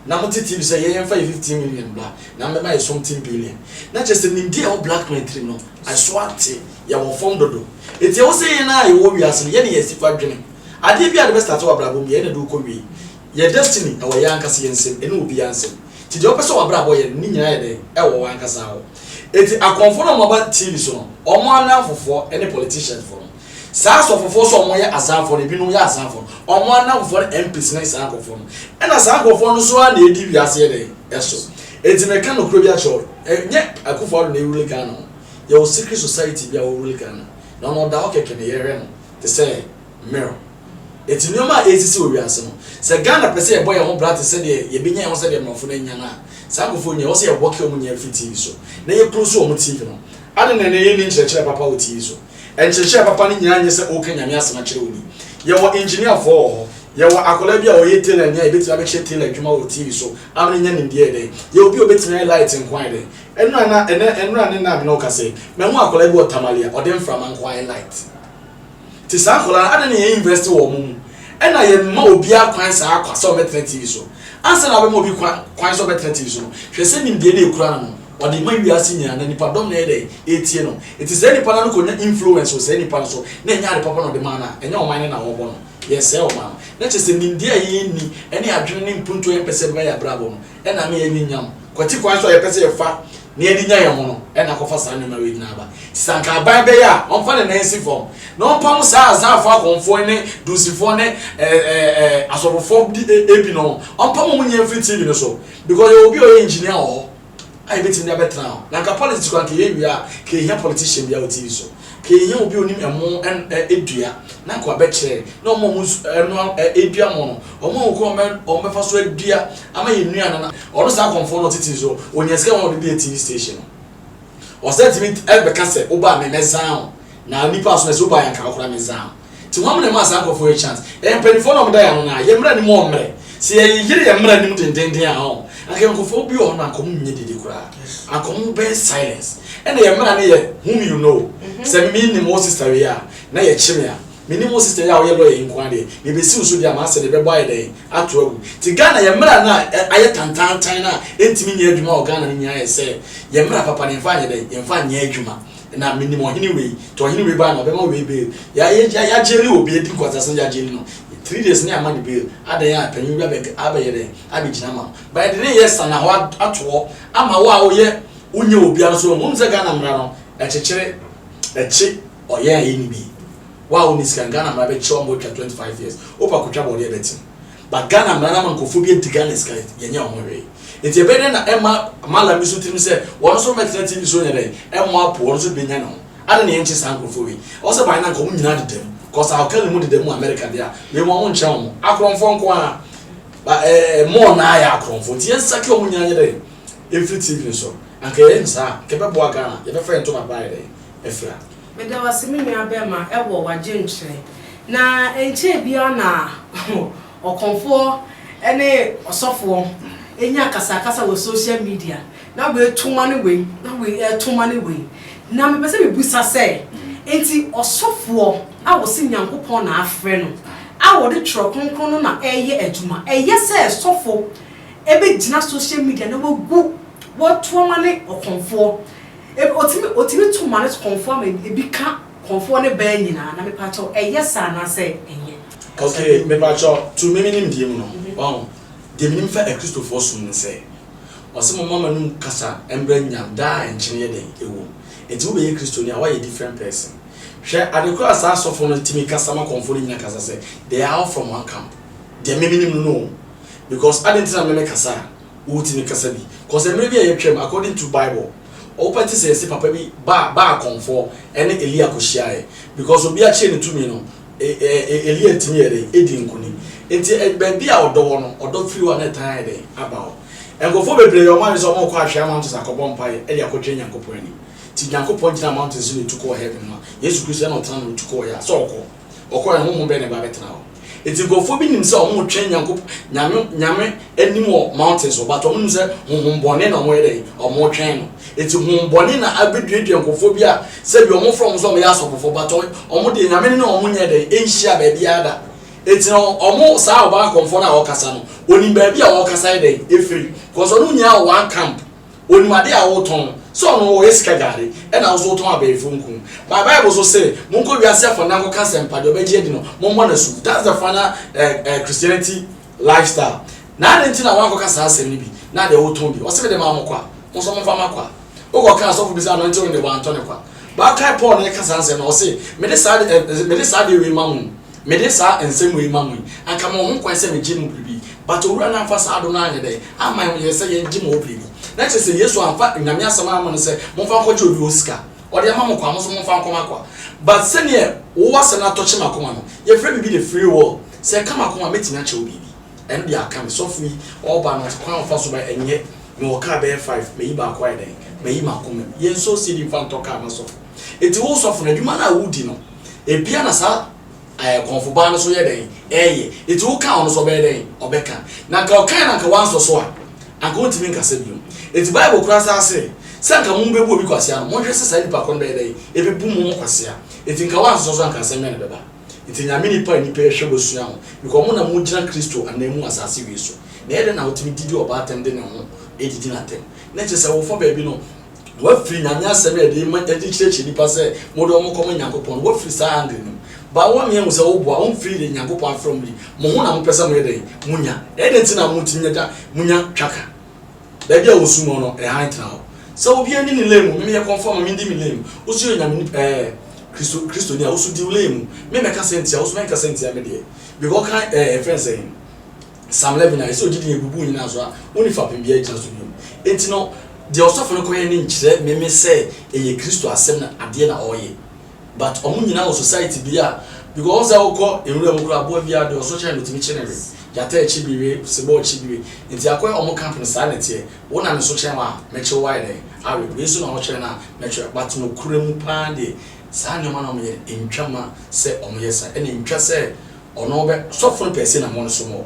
Na mote TV sɛ yɛn yɛmfa yɛ 15 million bra na mbɛma yɛ something billion. Na kyerɛ sɛ nimdeɛ a ɛwɔ black man tirim no, ɛso ate, yɛwɔ fam dodo. Enti ɛwɔ sɛ yɛn a yɛwɔ wiase no, yɛne yɛn asi fa dwene. Adeɛ biara a de bɛstarte wɔ abrabɔ mu, yɛn na ɛde wo kɔ wie. Yɛ destiny ɛwɔ yɛn ankasa yɛn nsam, ɛne obiara nsam. Nti deɛ wopɛ sɛ w'abrabɔ yɛ no, ne nyinaa yɛ dɛn? Ɛwɔ w'ankasa hɔ. Enti akɔmfoɔ no a wɔaba TV so no, wɔn anamfofoɔ ne politicians foɔ no, saa asɔfofoɔ nso a wɔyɛ azanfoɔ no, ebinom yɛ azanfoɔ no, wɔn anamfofoɔ ne MPs ne saa nkurɔfoɔ no. Ɛna saa nkurɔfoɔ no nso ara na ɛdi wiase yɛ dɛn? Ɛso. Enti meka nokorɛ bi akyerɛ wo, ɛnyɛ Akufo Addo na ɛrule Ghana o. Yɛwɔ secret society bi a wɔrule Ghana. Na ɔno ɔda hɔ kɛkɛ na yɛhwɛ no te sɛ mirror. Enti nneɛma a ɛresisi wɔ wiase no, sɛ Ghana pɛ sɛ yɛbɔ yɛn ho bra te sɛ deɛ yɛbɛnya yɛn ho sɛdeɛ mmorɔfo no anya no a, saa nkurɔfoɔ nyinaa, ɛwɔ sɛ yɛbɔke wɔn nyinaa firi TV so, na yɛ close wɔn TV no. Adɛn na ɛnnɛ yɛnni nkyerɛkyerɛ papa wɔ TV so? Nkyerɛkyerɛ papa no nyinaa nyɛ sɛ woka Nyame asɛm akyerɛ obi. Yɛwɔ engineer foɔ wɔ hɔ, yɛwɔ akwadaa bi a ɔyɛ tailor ni a yɛbɛtumi abɛkyerɛ tailor adwuma wɔ TV so ama no anya nimdeɛ yɛ dɛn? Yɛwɔ obi a ɔbɛtumi ayɛ light nko ayɛ dɛn? Ɛnora na, ɛnɛ, ɛnora ne nna a me ne wo kasa yi, mahu akwadaa bi wɔ Tamale a ɔde mframa nko ayɛ light. Nti saa nkwadaa no adɛn na yɛn invest wɔ wɔn mu? Ɛna yɛn mma obiara kwan saa kwa sɛ ɔbɛtena TV so. Ansa na wobɛma obi kwan kwan sɛ ɔbɛtena TV so no, hwɛ sɛ nimdeɛ no ekura no no. Ɔde ma wiase nyinaa na nipa dɔm na ɛyɛ dɛn? Ɛretie no. Nti saa nipa no ano kɔnya influence wɔ saa nipa no so na ɛnyɛ ade papa na ɔde maa no a, ɛnyɛ ɔman no na ɔrebɔ no. Yɛresɛe ɔman no. Na kyerɛ sɛ nimdeɛ a yɛnni ne adwene ne mpuntuo a yɛmpɛ sɛ ɛbɛba yɛn abrabɔ no na ama yɛanya nyam. Kwati kwan so a yɛpɛ sɛ yɛfa na yɛde nya yɛn ho no na akɔfa saa nneɛma wei nyinaa aba. Nti sɛ anka aban bɛyɛ a, ɔmfa ne nan nsi fam na ɔmpamo saa Azanfoɔ akɔmfoɔ ne Dunsifoɔ ne ɛɛ asɔfofoɔ bi no, ɔmpamo wɔn nyinaa mfiri TV no so. Because yɛwɔ obi a ɔyɛ engineer wɔ hɔ a yɛbɛtumi de abɛtena hɔ. Na anka politics koraa anka yɛwie a, nka yɛhia politician biara wɔ TV so. Nka yɛhia obi a ɔnim ɛmo dua na anka wabɛkyerɛ na wɔn a wɔn nso ɛnoa ɛdua mo no, wɔn a wɔn kwan wɔn bɛfa so adua ama yɛn nnuane no. Ɔno saa akɔmfoɔ no ɔte TV so, ɔnya sika ma ɔde bue TV station no. Ɔsan tumi bɛka sɛ woba a me mɛzan wo. Na nipa aso na sɛ woba a yɛnka wo koraa mezan wo. Nti hwan na ɛmaa saa nkurɔfoɔ yi chance? Ɛyɛ mpanimfoɔ na wɔda yɛn ano no a, yɛn mmara nim wɔn mmerɛ. Sɛ yɛyere yɛn mmara nim dendenden a, ɔn, anka nkurɔfoɔ bi wɔ hɔ no anka wɔn nyɛ dede koraa. Anka wɔn bɛyɛ silence. Ɛna yɛn mmara no yɛ whom you know. Sɛ me nim wo sister wei a, na yɛkye me a, me nim wo sister yi a ɔyɛ lawyer yi nko ara deɛ, mebɛsi wo so deɛ a, m'asɛ deɛ bɛbɔ ayɛ dɛn? Ato agu. Nti Ghana yɛn mmara no a ayɛ tantaantan no a ɛntumi nyɛ adwuma wɔ Ghana no nyinaa yɛ sɛ yɛn mmara papa no yɛmfa anyɛ dɛn? Yɛmfa nyɛ adwuma. Na menim ɔhene wei, nti ɔhene wei baa na ɔbɛma wei bail. Yɛagyeli obi, adi nkwaseasɛm yɛagyeli no. 3 days ne ama no bail. Adɛn a panyin bi abɛ abɛyɛ dɛn abɛgyina ama no. But yɛde ne yɛ sana hɔ ato hɔ ama wo a woyɛ wonyɛ obiara nso. Wonim sɛ Ghana mmara no ɛkyekyere ɛkye ɔyɛn a yɛnni bi. Wo a wonni sika no Ghana mmara bɛkye wo ama woatwa 25 years. Wopɛ akɔtwa bɔɔdeɛ bɛtem. But Ghana mmara no ama nkurɔfoɔ bi adi Ghana sika yɛnyɛ wɔn hwee. Nti ɛbɛyɛ dɛn na ɛmma Mallam bi so tirim sɛ wɔn nso mmɛtena TV so nyɛ dɛn ɛmmɔ apo wɔn nso bɛnya ne ho. Adɛn na yɛnkye saa nkurɔfoɔ wei? Ɛwɔ sɛ by now nka wɔn nyinaa deda mu. Cause Alkali mu deda mu wɔ America deɛ a, wei mu wɔn nkyɛn wɔn. Akorɔmfoɔ nko ara. Ba ɛɛ more naa yɛ akorɔmfoɔ. Nti yɛnsake wɔn nyinaa nyɛ dɛn ɛmfiri TV no so. Anka yɛyɛ no saa a, nka ɛbɛboa Ghana. Yɛbɛfa yɛn ntoma pa ayɛ dɛn afira. Meda wo ase me nua bɛɛma wɔ w'adwenkyerɛ. Na ɛnkyɛɛ biara na ɔkɔmfoɔ ne ɔsɔfoɔ nya akasakasa wɔ social media. Na wei to ma ne wei, na wei ɛto ma ne wei. Na mepɛ sɛ mebusa sɛ, enti ɔsɔfoɔ a wɔse Nyankopɔn na afrɛ no, a wɔde Twerɛ Kronkron no na ɛreyɛ adwuma, ɛyɛ sɛ sɔfo bɛgyina social media na wagu, wato ama ne ɔkɔmfoɔ? Otumi otumi to ma ne kɔnfoɔ ama ebi ka kɔnfoɔ ne baa nyinaa na mepakyɛw ɛyɛ saa anaasɛ ɛnyɛ? Ok mepakyɛw to me me nimdeɛ mu no wahu deɛ menim fa akristofoɔ som ne sɛ ɔse momma manum kasa mbra nyam daa a nkyene yɛ dɛn ɛwom nti wobɛyɛ kristoni a woayɛ different person hwɛ ade korɔ a saa asɔfo no tumi kasa ma kɔnfoɔ no nyina kasa sɛ they are all from one camp deɛ me menim no no o because adɛn nti na me me kasa a Wotumi kasa bi cause mmerɛ bi a yɛtwam according to bible wopɛ te sɛ yɛse papa bi ba ba akɔmfoɔ ɛne Elia kɔhyiaeɛ because obi akyerɛ ne tumi no Elia tumi yɛ dɛn ɛdi nkonim nti baabi a ɔdɔ wɔ no ɔdɔ firi hɔ a na ɛtan ayɛ dɛn aba hɔ. Nkurɔfoɔ bebree yɛ wɔn adwene sɛ wɔrekɔ Ahwea mountains akɔbɔ mpaeɛ ɛde akɔtwɛn Nyankopɔn anim nti Nyankopɔn gyina mountains so na ɛtu kɔɔ heaven no a Yesu Kristo ɛna ɔtena na ɔtu kɔɔeɛ a sɛ ɔkɔ Ɔkɔe no, honhom bɛn na ɛba bɛtena hɔ? Enti nkurɔfoɔ bi nim sɛ wɔretwɛn Nyankopɔn, Nyame, Nyame anim wɔ mountain so, but wɔn nim sɛ honhom bɔne na wɔyɛ dɛn? Wɔretwɛn no. Enti honhom bɔne na abɛduadua nkurɔfoɔ bi a sɛbi wɔfrɛ wɔn sɛ wɔyɛ asɔfofoɔ, but wɔn deɛ Nyame ne wɔn nyɛ dɛn? Ɛnhyia baabiara da. Enti no wɔn, saa ɔbaa akɔmfoɔ no a ɔrekasa no, ɔnim baabi a ɔrekasa yɛ dɛn? Ɛfiri. Because ɔno nyinaa wɔ one camp. Onim ade a wotɔn, sɛ ɔno ɔyɛ sika gari, ɛna wo nso wotɔn abayifo nku. But Bible nso se, monkɔ wiase afanan nkɔka asɛmpa, deɛ ɔbɛgye adi no, mommɔ no asu. That's the final eh, eh, Christianity lifestyle. Na adɛn nti na woankɔka saa asɛm no bi, na deɛ wotɔn bi? Ɔse mede maa mo kwa, mo nso momfa ma kwa. Wokɔka asɔfo bi sɛ anointing oil deɛ wantɔ ne kwa. But kae Paul na ɛka saa nsɛm no, ɔse, mede saa, eh, mede saa adeɛ wei ma mo. Mede saa nsɛm wei ma mo yi, anka mewɔ ho kwan sɛ megye mo biribi, but Owura no amfa saa adom no anyɛ dɛn? Amma yɛn sɛ yɛngye mo hɔ biribi. Na kyerɛ sɛ Yesu amfa Nyame asɛm amma no sɛ momfa nkɔgye obi hɔ sika. Ɔde ama mo kwa, mo nso momfa nkɔma kwa. But sɛdeɛ wo asɛm no atɔkye m'akoma no, yɛfrɛ biribi the free will. Sɛ ɛka m'akoma a, mɛtumi akyɛ wo biribi. Ɛno deɛ aka me. Sɔfo yi, ɔreba no, kwan a ɔfa so ba ɛnyɛ. Mewɔ kaa bɛyɛ five, mayi baako ayɛ dɛn? Mayi m'akoma mu. Yɛnsɔ cedi mfa ntɔ kaa ma sɔfo. Enti wo sɔfo no, adwuma no a wodi no, ebia na saa ɛɛ kɔnfo baa no so yɛ dɛn? Ɛyɛ. Enti woka a ɔno nso ɔbɛyɛ dɛn? Ɔbɛka. Na anka ɔkae na anka wansɔ so a, anka ontumi nkasa bio. Enti Bible koraa san se, Sɛ anka mobebu obi kwasea no, monhwɛ sɛ saa nipa ko no bɛyɛ dɛn? Ebebu mo mo kwasea. Enti nka wansosɔ so a, anka asɛm bɛn na ɛbɛba? Enti Nyame nipa a nnipa rehwɛ wɔ sua ho, because mo na mogyina Kristo ananmu asase wei so. Na ɛyɛ dɛn na wotumi didi ɔbaatan de ne ho? Ɛdidi no atɛm. Na kyerɛ sɛ wofa baabi no, woafiri Nyame asɛm a yɛde ma yɛde kyerɛkyerɛ nnipa sɛ mode wɔn kɔma Nyankopɔn no, woafiri saa angle no mu. But woama yɛahu sɛ woboa, womfiri deɛ Nyankopɔn afrɛ mo yi, mo ho na mopɛ sɛ moyɛ dɛn? Monya. Ɛyɛ dɛn nti na motumi nya gya, monya twaka? Baabi a wɔsum hɔ no, ɛhan tena hɔ. Sɛ obiara nni ne lane mu, me meyɛ kɔmfoɔ ma mendi me lane mu. Wo nso yɛ Nyame nipa ɛɛ Kristo, Kristoni a, wo nso di wo lane mu. Me mɛkasa ntia wo, wo nso mɛnkasa ntia me deɛ. Because ɔka ɛɛ yɛfrɛ no sɛn? Psalm 11 a ɛsɛ ogye din ebubu nyinaa so a wonni fapem biara gyina so bio. Enti no, deɛ ɔsɔfo no kɔyɛ no nkyerɛ meme sɛ ɛyɛ Kristo asɛm na adeɛ na ɔreyɛ. But ɔmo nyinaa wɔ society bi a because wɔn sɛ wokɔ nwura mu koraa aboa biara deɛ ɔso kyɛn no otumi kye ne we. Gyata akyi bi we, sebɔ akyi bi we. Nti akɔyɛ ɔmo camp no saa na ɛteɛ. Wo na me so kyɛn wo a, mɛkye wo ayɛ dɛn awe. Wei nso na ɔkyɛn no a, mɛkye wo. But nokorɛ mu paa deɛ, saa nneɛma no a wɔyɛ no, ɛntwa ma sɛ wɔyɛ saa. Ɛna ɛntwa sɛ Ɔno ɔbɛ sɔfo no pɛ se na mo no som wɔ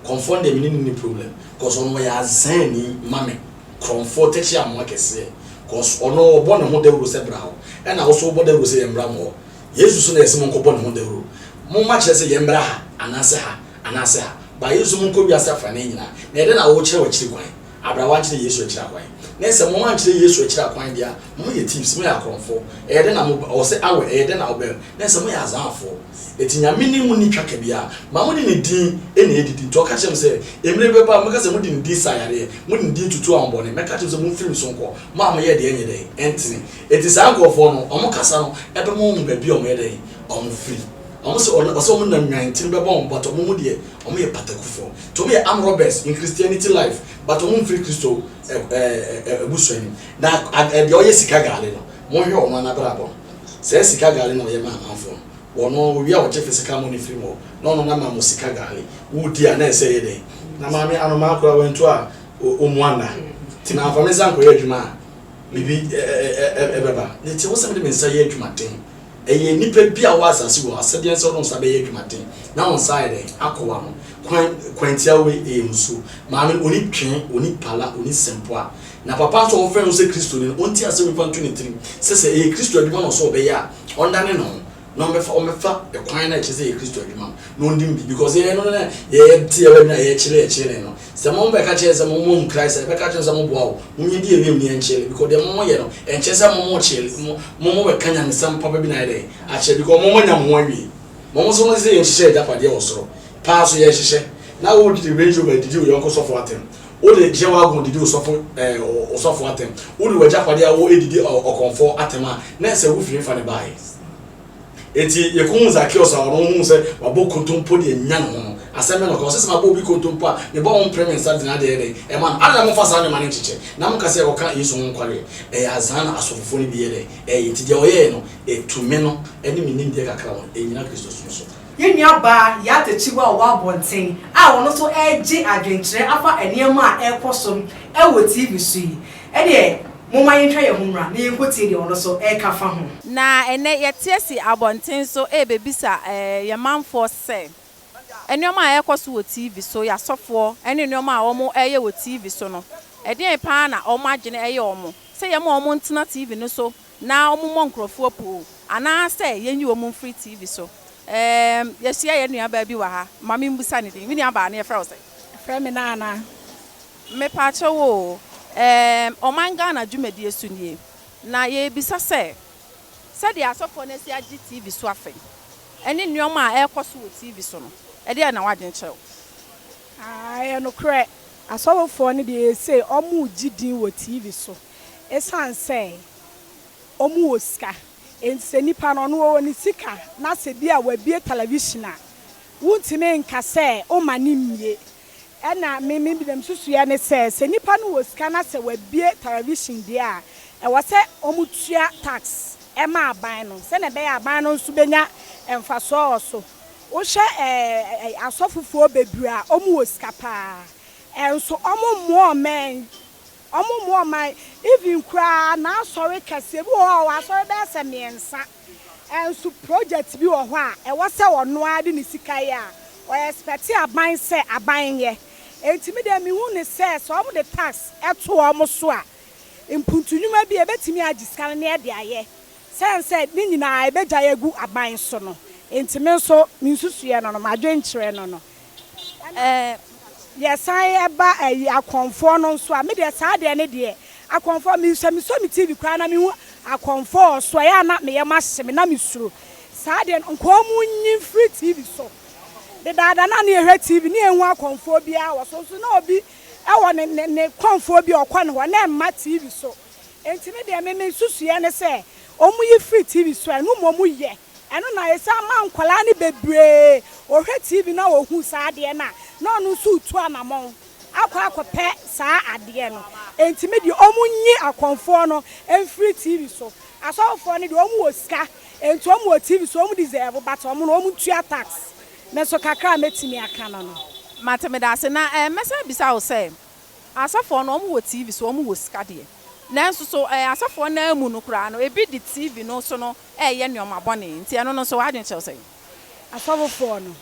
kɔnfoɔ no deɛ me ne no nni problem cos ɔno ɔyɛ azani ma me krɔnfoɔ tɛkyi amoa kɛseɛ cos ɔno ɔbɔ ne ho dawuro sɛ bra hɔ ɛna wo so wobɔ dawuro sɛ yɛ mmra mo hɔ Yesu so na yɛse mo nkɔ bɔ ne ho dawuro mo ma kyerɛ sɛ yɛ mmra ha anaasɛ ha anaasɛ ha ba Yesu mo nkɔ wiase afanan nyinaa na ɛdɛn na wo kyerɛ wakyiri kwan Abra wankyerɛ Yesu akyiri akwan. Ne sɛ mo ankyerɛ Yesu akyiri akwan deɛ a, mo yɛ thieves, mo yɛ akorɔmfoɔ. Ɛyɛ dɛn na mo ba, ɔsɛ awɛ, ɛyɛ dɛn na wo bɛm? Ne sɛ mo yɛ azaafoɔ. Enti Nyame ne mo nni twaka biara. Ma mo de ne din na ɛdidi. Nti ɔka kyerɛɛ mo sɛ, Mmere bi bɛba a mobɛka sɛ mode ne din sa yareɛ, mode ne din tutu ahonbɔne. Mɛka akyerɛ mo sɛ momfiri me so nkɔ, mo a moyɛ deɛ ɛnyɛ dɛn? Ɛntene. Enti saa nkorɔfoɔ no, wɔn kasa no bɛma wɔahu baabi a wɔyɛ dɛn? Wɔfiri. Wɔn se, ɔsɛ wɔn nam nnwanten bɛbɔ wɔn, but wɔn mu deɛ, Ɔmo yɛ patakufoɔ. Nti ɔmo yɛ arm robbers in Christianity life but ɔmo nfiri Kristo abusua no mu. Na deɛ ɔyɛ sika gaale no, monhwɛ ɔno ara n'abrabɔ no. Saa sika gaale no a ɔyɛ ma amanfoɔ no, ɔno ɔwie a ɔgye physical money firi mo hɔ na ɔno no ama mo sika gaale. Wodi a na ɛsɛ ɛyɛ dɛn? Na maame anomaa koraa wantu a ɔmmu anna. Nti mamfa me nsa ankɔyɛ adwuma a biribi ɛbɛba. Nti ɛwɔ sɛ mede me nsa yɛ adwumaden. Ɛyɛ nnipa bi a wɔwɔ asase wɔ asɛdeɛ sɛ wɔde wɔn nsa bɛyɛ adwumaden na wɔn nsa ayɛ dɛn akɔ wɔn ano. Kwan kwan tiawa wei ɛyɛ musuo. Maame no ɔni twe, ɔni pala, ɔni sɛmpoa. Na papa nso a wɔfrɛ no sɛ Kristoni no ɔnti asɛm mfa nto ne tirim sɛ sɛ ɛyɛ Kristo adwuma na ɔsɛ ɔbɛyɛ a ɔndane ne ho na ɔmmɛfa ɔmmɛfa ɛkwan no a ɛkyerɛ sɛ ɛyɛ Kristo adwuma no na ɔndi mu bi because yɛn no na yɛte yɛn baabi na yɛkyele yɛkyele no. Sɛ mo bɛka kyerɛ sɛ mo mo Christ a, yɛbɛka kyerɛ sɛ mo boa o. Mo nyɛ di ewiem ne yɛn kyele because deɛ mo mo yɛ no, ɛnkyerɛ sɛ mo mo kyele, mo mo mo bɛka nyamesɛm papa bi na ayɛ dɛn akyerɛ because mo mo anya mo ho awie. Mo mo nso mo sɛ yɛn hyehyɛ agyapadeɛ wɔ soro paa so yɛn hyehyɛ. Na wo de Range Rover didi wo yɔnko sɔfo atɛm. Wo de G wagon didi wo sɔfo ɛɛ wo sɔfo atɛm. Wo de w'agyapadeɛ a wo edidi ɔkɔmfoɔ atɛm a, na ɛsɛ wo firi hefa na ɛbaeɛ? Enti yɛkɔhuu Zakeus a ɔno ohuu sɛ wabɔ kontompo de anya ne ho no, asɛm bɛn na ɔka? Ɔse, Sɛ mabɔ obi kontompo a, mebɔ ho mpere me nsa de n'ade yɛ dɛn? Ɛma no. Adɛn na momfa saa nneɛma no nkyekyɛ, na monka sɛ yɛkɔka Yesu ho nkwareɛ? Ɛyɛ azaa na asɔfofoɔ no bi yɛ dɛn? Ɛyɛ. Enti deɛ ɔyɛeɛ no, ɛtu me no ne me nimdeɛ kakra wɔ no, ɛnnyina Kristosom so. Yɛn nuabaa Yaa Takyiwa a ɔwɔ abɔnten a ɔno nso regye adwenkyerɛ afa nneɛma a ɛrekɔ so wɔ TV so yi, ɛnneɛ momma yɛntwa yɛn ho mmra na yɛnkɔtie deɛ ɔno nso reka fa ho. Na ɛnnɛ yɛte asi abɔnten so rebɛbisa yɛn manfoɔ sɛ, nneɛma a ɛrekɔ so wɔ TV so, yɛn asɔfoɔ ne nneɛma a wɔreyɛ wɔ TV so no, ɛdeɛn pa ara na wɔn adwene yɛ wɔn? Sɛ yɛma wɔn ntena TV no so na wɔmmɔ nkurɔfoɔ poo, anaasɛ yɛnyi wɔn mfiri TV so? Ɛɛm, yɛahyia yɛn nuabaa bi wɔ ha, ma memmisa ne din. Me nuabaa, na yɛfrɛ wo sɛn? Yɛfrɛ me Nana. Mepaakyɛw oo, ɛɛm, ɔman Ghana dwumadie so nie, na yɛrebisa sɛ, sɛdeɛ asɔfoɔ no asi agye TV so afe, ɛne nnoɔma a ɛrekɔ so wɔ TV so no, ɛdeɛn na w'adwene kyerɛ wo? Aah, ɛyɛ nokorɛ, asɔfofoɔ no deɛ seesei wɔregye din wɔ TV so, ɛsiane sɛ wɔwɔ sika, enti sɛ nipa no ɔno ɔwɔ ne sika na sɛ bi a wabue television a, wontumi nka sɛ woma no mmue. Ɛna me me deɛ mesusuiɛ ne sɛ, sɛ nipa no wɔ sika na sɛ wabue television deɛ a, ɛwɔ sɛ wɔtua tax ma aban no sɛdeɛ ɛbɛyɛ a aban no nso bɛnya mfasoɔ wɔ so. Wohwɛ ɛɛ asɔfofoɔ bebree a wɔwɔ sika pa ara, nso wɔmmoa ɔman Ɔmo mmoa ɔman even koraa n'asɔre kɛseɛ bi wɔ hɔ a ɔwɔ asɔre bɛyɛ sɛ mmiɛnsa nso project bi wɔ hɔ a ɛwɔ sɛ ɔno ara de ne sika yɛ a ɔ expect aban sɛ aban nyɛ enti me deɛ me hu no sɛ sɛ ɔmo de tax to ɔmo so a mpuntu nwuma bi a ɛbɛtumi agye sika no na yɛde ayɛ sɛn sɛ ne nyinaa ɛbɛgyae agu aban so no enti me nso me nsusuiɛ no no m'adwenkyerɛ no no. Ɛɛ. Yɛsan ba ayi akɔmfoɔ no nso a, me deɛ saa adeɛ no deɛ, akɔmfoɔ, me sɛ mesɔ me TV koraa na mehu akɔmfoɔ wɔ so a, ɛyɛ a na me yam ahye me, na mesuro. Saa adeɛ no, nka wɔn nyi mfiri TV so. Dedaada na ne yɛhwɛ TV ne yɛnhu akɔmfoɔ biara wɔ so, nso na obi wɔ ne ne ne kɔmfoɔ bi a ɔkɔ ne hɔ, na ɛmma TV so. Enti me deɛ me me nsusuiɛ ne sɛ, wɔn yi firi TV so a, ɛno mmom yɛ. Ɛno na ɛsan ma nkwadaa no bebree, wɔhwɛ TV na wɔhu saa adeɛ no a, na ɔno nso retu anamɔn akɔ akɔpɛ saa adeɛ no. Enti me deɛ wɔnyi akɔmfoɔ no mfiri TV so. Asɔfofoɔ no deɛ wɔn wɔ sika, enti wɔn wɔ TV so, wɔn deserve, but wɔn no wɔn ntua tax. Me nso kakra a mɛtumi aka no no. Mate medase. Na eh mɛsan abisa wo sɛ, Asɔfoɔ no, wɔn wɔ TV so, wɔn wɔ sika deɛ. Nanso so eh asɔfoɔ no ara mu no koraa no, ebi de TV no so no reyɛ nnoɔma bɔne, nti ɛno no nso w'adwene kyerɛ wo sɛn? Asɔfofoɔ no,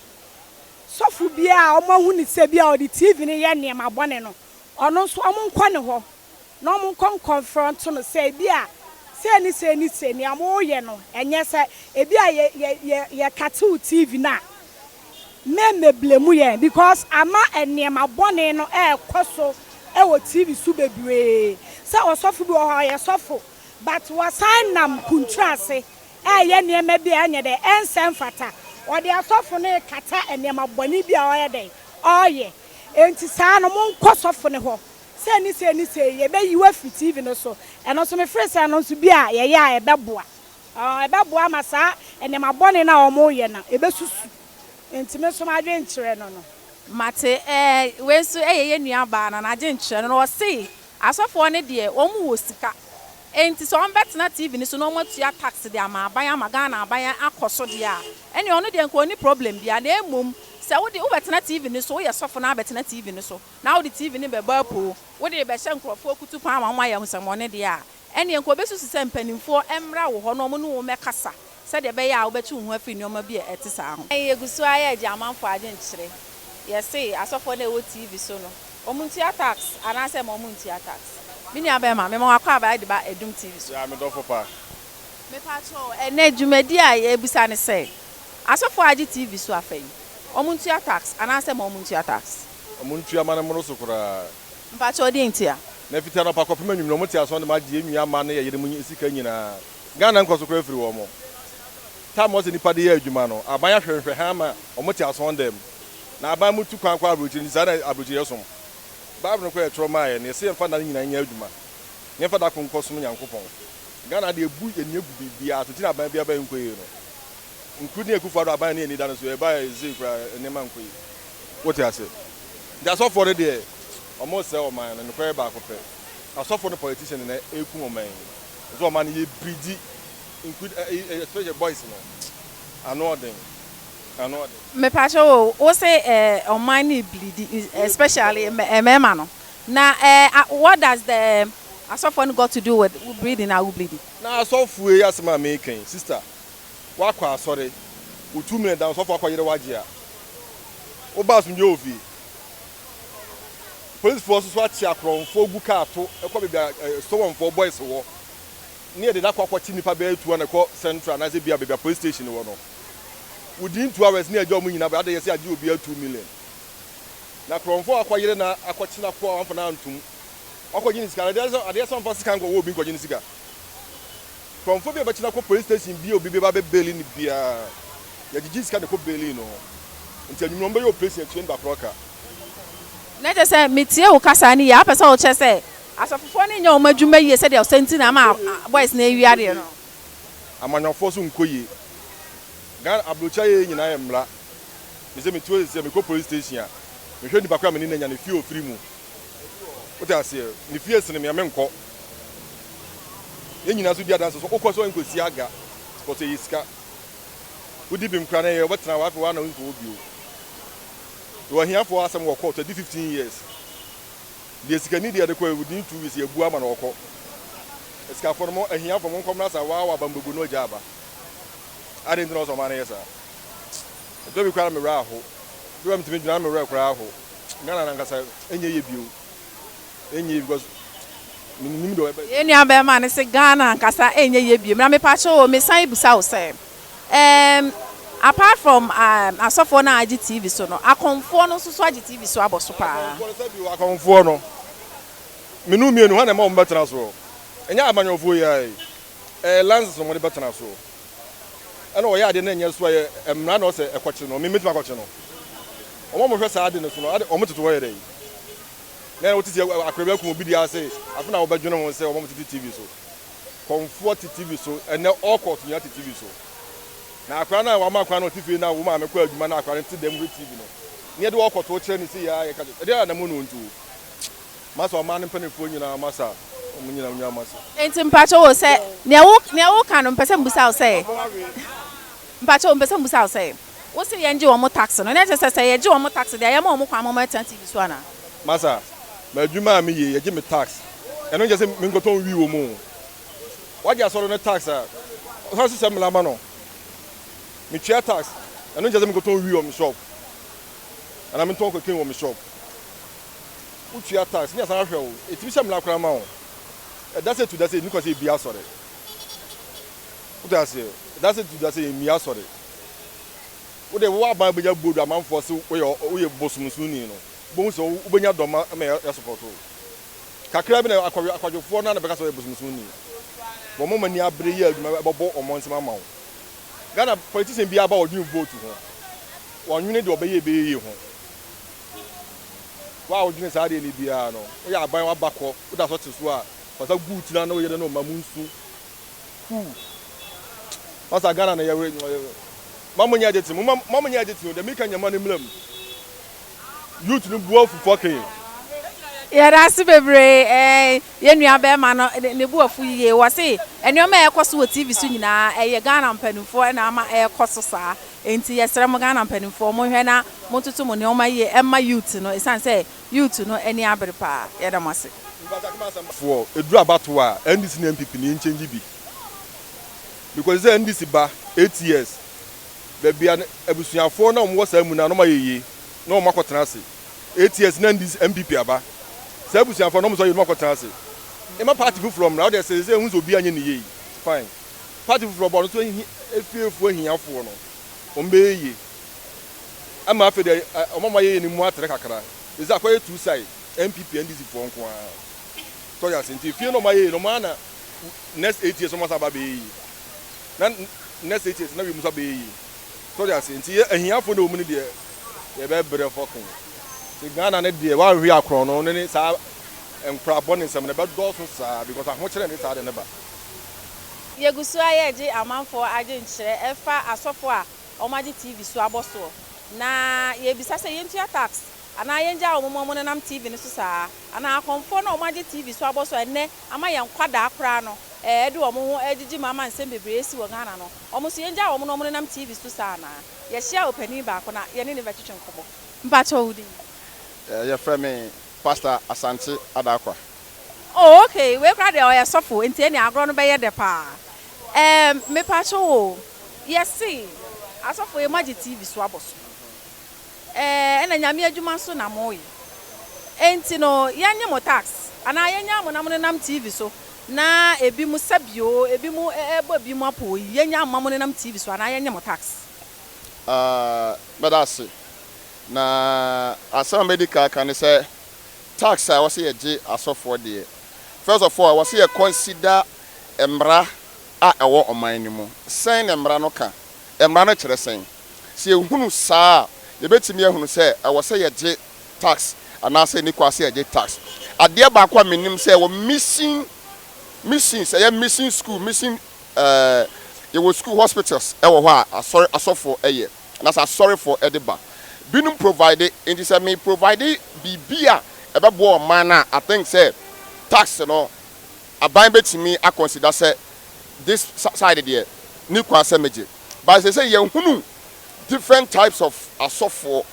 sɔfo biara a wɔahu no sɛ bi a ɔde TV no yɛ nnoɔma bɔne no, ɔno nso wɔnkɔ ne hɔ na wɔnkɔ nkɔnfrɔnto no sɛ ebi a sei ne sei ne sei, nea moreyɛ no ɛnyɛ sɛ ebi a yɛ yɛ yɛ yɛkatew TV no a, mɛmmɛblemu yɛn because ama nnoɔma bɔne no ɛrekɔ so wɔ TV so bebree. Sɛ ɔsɔfo bi wɔ hɔ a ɔyɛ sɔfo But wɔsan nam kunturu ase reyɛ nneɛma bi a ɛnyɛ dɛn, ɛnsɛ mfata. Wɔde asɔfo no rekata nneɛma bɔne bi a ɔyɛ dɛn, ɔreyɛ. Enti saa no, monkɔ sɔfo no hɔ. Sei ne sei ne sei, yɛbɛyi wo afiri TV no so. Ɛno nso, mefere sɛ ɛno nso bi a yɛyɛ a ɛbɛboa. Ɔɔ, ɛbɛboa ama saa nneɛma bɔne no a wɔreyɛ no, ɛbɛsusu. Enti me nso m'adwenkyerɛ no no. Mate eh, wei nso yɛ yɛn nua baa na n'adwenkyerɛ no no, ɔse asɔfoɔ no deɛ wɔn wɔ sika, enti sɛ wɔn bɛtena TV no so na wɔn atua tax de ama aban ama Ghana aban akɔ so deɛ a, ɛneɛ ɔno deɛ nka ɔnni problem biara, na mmom sɛ wode wobɛtena TV no so, woyɛ sɔfo na abɛtena TV no so na wode TV no bɛbɔ apoo, wode rebɛhyɛ nkorɔfoɔ kutupa ama wɔn ayɛ nsɛmmɔne deɛ a, Ɛnneɛ anka wɔbɛsusu sɛ mpanimfoɔ mmra wo hɔ na wɔne wo mmɛkasa sɛdeɛ ɛbɛyɛ a wobɛtwe wo ho afiri nneɛma bi a ɛte saa ho. Yɛgu so ara regye amanfoɔ adwenkyerɛ. Yɛse asɔfoɔ no a ɛwɔ TV so no, wɔntua tax anaasɛ mma wɔntua tax? Me nua bɛrima, mema wo akwaaba de ba Adum TV so. Yeah, me dɔfo pa. Mepakyɛw, ɛnnɛ dwumadi a yɛrebisa ne sɛ, asɔfoɔ a agye TV so afa yi, wɔntua tax anaasɛ mma wɔntua tax? Wɔntua ma no mmoro so koraa. Mpakyɛw deɛn ntia? Na fiti anɔpa kɔpem anwummerɛ ɔmo te asɔn de ma agye yɛn nua mma ne yɛ yerem sika nyinaa. Ghana nkɔso koraa firi wɔn. Time ɔsɛ nipa de yɛ adwuma no aban ahwɛ nhwɛ hann ma ɔmo te asɔn dɛm. Na aban mo tu kwan kɔ abrokyire nti saa na abrokyire yɛ som. Bible no koraa yɛtwerɛ maa yɛn no yɛse yɛnfa nna no nyinaa nyɛ adwuma na yɛnfa da ko nkɔ som Nyankopɔn. Ghana deɛ ebu yɛn ani agu biribiara so nti na aban biara ba nkɔ yie no. Including Akufo Addo aban ne yɛn ani da no so ɛbaɛ seisei koraa nneɛma nkɔ yie. Wote ase? Nti asɔfoɔ no deɛ ɔmo resɛe ɔman no, nokorɛ yɛ baako pɛ. Asɔfoɔ ne politician na ɛreku ɔman yi. Nso ɔman no yɛ biridi include especially boys no. Ano ɔden. Ano ɔden. Mepakyɛw o, wo se eh ɔman no reblidi especially mmarima no. Na eh what does the asɔfoɔ no got to do with wo bleeding a wo bleedi? Na asɔfoɔ yi asɛm a meka yi sister, woakɔ asɔre, wo tumi na ɛda sɔfo akɔyere wo agye a, woba asomdwoe wɔ fie. Polisifoɔ nso so akye akorɔmfoɔ gu kaa to kɔ baabi a sowɔnfoɔ boys wɔ ne yɛde no akɔ akɔkye nnipa bɛyɛ 200 kɔ central anaasɛ bia baabi a police station wɔ no. Within 2 hours ne yɛagya wɔn nyinaa bɛ adɛn yɛsɛ yɛagye obiara 2 million. Na korɔmfoɔ akɔyere na akɔkye no akɔ a wɔamfa no antom. Wakɔgye ne sika no adeɛ sɛ ɔmfa sika nkɔwɔ obi nkɔgye ne sika. Korɔmfoɔ bi a ɔbɛkyena kɔ police station bi a obi bɛba bɛ baili no biara, yɛgyegye sika na ɛkɔ baili no. Nti anwummerɛ wɔn bɛyɛ operation atua nipa korɔ ka. Na kyerɛ sɛ metie wo kasa no yie a, wopɛ sɛ wokyerɛ sɛ asɔfofoɔ no nyɛ wɔn adwuma yie sɛdeɛ ɔsɛ nti na ama boys no awia adeɛ no? Amanyɔfoɔ so nkɔ yie. Ghana aburokyire ayɛ yie nyinaa yɛ mmra. Me sɛ metu hɔ seesei a mekɔ police station a, mehwɛ nipa korɔ a me ne no anya no fie a ɔfiri mu. Wote aseɛ? Ne fie sene me a menkɔ. Yɛn nyinaa nso di adanse sɛ wokɔ so nkɔsi aga because ɛyɛ sika. Wodi bem koraa na ɛyɛ wobɛtena hɔ afei woa na wonkɔ hɔ bio. Yɛwɔ ahiafoɔ asɛm wɔ court adi 15 years. Deɛ sikani deɛ de kɔ within 2 weeks yɛabu ama no ɔkɔ. Asikafoɔ no mo ahiafoɔ monkɔ mmra saa waa waba mbɛbu na ɔgya aba. Adɛn nti na ɔsɛ ɔman no yɛ saa? Ɛtɔ bi koraa na me werɛ aho. Bi koraa metumi gyina na me werɛ koraa aho. Ghana no ankasa ɛnyɛ yie bio. Ɛnyɛ yie because menim deɛ ɔbɛ. Yɛn nua bɛɛma no se Ghana ankasa ɛnyɛ yie bio. Na mepakyɛw o, mesan bisa wo sɛ, ɛɛm, Apart from asɔfoɔ no a agye TV so no, akɔmfoɔ no nso so agye TV so abɔ so paa. Akɔmfoɔ no, sɛbi o, akɔmfoɔ no, menu mmienu, hwan na ɛma wɔn bɛtena soɔ? Ɛnyɛ amanyɔfoɔ yi ara yi. Ɛyɛ license na wɔde bɛtena soɔ. Ɛna ɔyɛ adeɛ na ɛnyɛ so a, ɛyɛ mmara na ɔsɛ ɛkɔkye no. Me mɛtumi akɔkye no. Wɔn a wɔhwɛ saa ade no so no, ade wɔn tete hɔ yɛ dɛ? Na wotete akora bi akum obi deɛ ase, afe na wɔbɛdwene ho sɛ wɔn tete TV so. Kɔmfoɔ te TV so, ɛnɛ all court nyinaa te TV so. Na akora no a wama akora no ɔte fie na wo maame kɔ adwuma na akora no te dɛm hwɛ TV no, ne yɛde wɔkɔto kyerɛ ne sɛ yɛ a yɛka kyerɛ, ɛdeɛ anamo na ɔntu. Masa ɔman no mpanimfoɔ nyinaa masa wɔn nyinaa nyinaa masa. Enti mpakyɛ wo sɛ nea wo nea woka no mpɛ sɛ mbusa wo sɛ mpakyɛ wo mpɛ sɛ mbusa wo sɛ wo se yɛn gye wɔn tax no na kyerɛ sɛ sɛ yɛgye wɔn tax deɛ yɛma wɔn kwan ma wɔn ɛtena TV so anaa? Masa, m'adwuma a meyɛ yɛgye me tax, ɛno nkyerɛ sɛ menkɔtɔn wii wɔ mu o. Wagye asɔre no tax a, ɔsan hyehyɛ mmara ma no. Metua tax, ɛno nkyerɛ sɛ menkɔtɔn wii wɔ me shop anaa mentɔn cocaine wɔ me shop. Wotua tax ne yɛasan ahwɛ wo, ɛtumi hyɛ mmara koraa ma wo. Ɛda sɛ tu da sɛ ɛnni kwan sɛ yɛbue asɔre. Wote aseɛ? Ɛda sɛ tu da sɛ yɛmmue asɔre. Wo deɛ wo aban bɛnya buo do amanfoɔ se woyɛ woyɛ bosomsomni no, wobɛhu sɛ wobɛnya dɔm ma yɛasopɔto wo. Kakra bi na akwadwofoɔ no ara na bɛka sɛ woyɛ bosomsomni. Wɔn a wɔn ani abere yɛ adwuma bɛbɔ wɔn nsam ama wo. Ghana politician biara ba ɔdwene vote ho, wɔnwene deɛ ɔbɛyɛ ɛbɛyɛ yie ho. Wo a wodwene saa adeɛ no biara no, woyɛ aban w'aba kɔ, woda so te so a, fa sa gu wo tiri ano wo yere ne wo mma monsu. Huu. Masa Ghana no yɛwe ma mo nyɛ editing mo ma mo nyɛ editing o deɛ meka nyɛ ma no mmra mu. Youth no bu afu fucking. Yɛda ase bebree eh, yɛn nua bɛɛma no ne bo afu yie. Wɔse nneɛma a ɛkɔ so wɔ TV so nyinaa ɛyɛ Ghana mpanimfoɔ na ama ɛrekɔ so saa. Enti yɛsrɛ mo Ghana mpanimfoɔ monhwɛ na montoto mo nneɛma yie ɛmma youth no ɛsiane sɛ youth no ani abere paa. Yɛda mo ase. Foɔ ɛduru abatoɔ a NDC ne NPP no yɛnkyɛngye bi because sɛ NDC ba 8 years baabi a abusuafoɔ na wɔn wɔ saa mu no a na wɔn ayɛ yie na wɔn akɔtena ase. 8 years na NDC NPP aba, saa abusuafoɔ na wɔn nso ayɛ na wɔn akɔtena ase. Ɛma party foforɔ mmra ɔde ɛsɛ sɛ ehu sɛ obi anyɛ ne yie, fine, party foforɔ bɔ ɔno nso ehi efiefoɔ ahiafoɔ no wɔn bɛyɛ yie ama afei deɛ wɔn a wɔayɛ yie no mu atrɛ kakra. Ɛsɛ akɔyɛ two side, NPP NDC foɔ nko ara tɔ yɛ ase. Nti efie na wɔn ayɛ yie no, wɔn ana next 8 years wɔn asan aba abɛyɛ yie, na next 8 years na wiem nso abɛyɛ yie tɔ yɛ ase. Nti yɛ ahiafoɔ na wɔn mu no deɛ yɛbɛbrɛ fɔkin. Nti Ghana ne deɛ wɔahwɛ akorɔ no ne saa nkorabɔ ne nsɛm no ɛbɛdɔɔso saa because ahokyerɛ ne saa de ne ba. Yɛgu so a yɛregye amanfoɔ adwenkyerɛ ɛfa asɔfoɔ a wɔagye TV so abɔ soɔ, na yɛrebisa sɛ yɛntua tax anaa yɛngyaa wɔn ma wɔnenam TV no so saa, anaa akɔmfoɔ no a wɔagye TV so abɔ so a ɛnnɛ ama yɛn nkwadaa koraa no ɛde wɔn ho agyegye mu ama nsɛm bebree asi wɔ Ghana no, wɔn nso yɛngyaa wɔn na wɔnenam TV so saa anaa? Yɛahyia ɔpanin baako na yɛne no bɛtwetwe nkɔmmɔ. Mpakyɛ, wo din? Yɛfrɛ me Pastor Asante Adakwa. Oh, okay, wei koraa deɛ ɔyɛ sɔfo nti ɛne agorɔ no bɛyɛ dɛ paa. Mepakyɛ wo, yɛse asɔfo yi moagye TV so abɔ so. Ɛna Nyame adwuma nso na moyɛ. Enti no yɛnnye mo tax anaa yɛnyaa mo na monenam TV so na ebi mo sɛbio ebi mo ɛbɔ ebi mo apoo yi, yɛnyaa mo ma monenam TV so anaa yɛnnye mo tax? Mɛda ase. Na asɛm a mɛdi kan aka ne sɛ tax a wɔsɛ yɛgye asɔfoɔ deɛ, first of all, wɔsɛ yɛ consider mmara a ɛwɔ ɔman no mu. Sɛn na mmara no ka? Mmara no kyerɛ sɛn? Sɛ yɛhunu saa a, yɛbɛtumi ahunu sɛ ɛwɔ sɛ yɛgye tax anaasɛ ɛni kwan sɛ yɛgye tax. Adeɛ baako a menim sɛ ɛwɔ missions, ɛyɛ mission school, mission, yɛwɔ school, hospitals ɛwɔ hɔ a asɔre asɔfoɔ ɛyɛ anaasɛ asɔrefoɔ ɛde ba. Binom provide, nti sɛ me provide biribi a ɛbɛboa ɔman no a, I think sɛ tax no aban bɛtumi aconsider sɛ this side deɛ ne kwan sɛ megye. But sɛ yɛhunu different types of asɔfoɔ,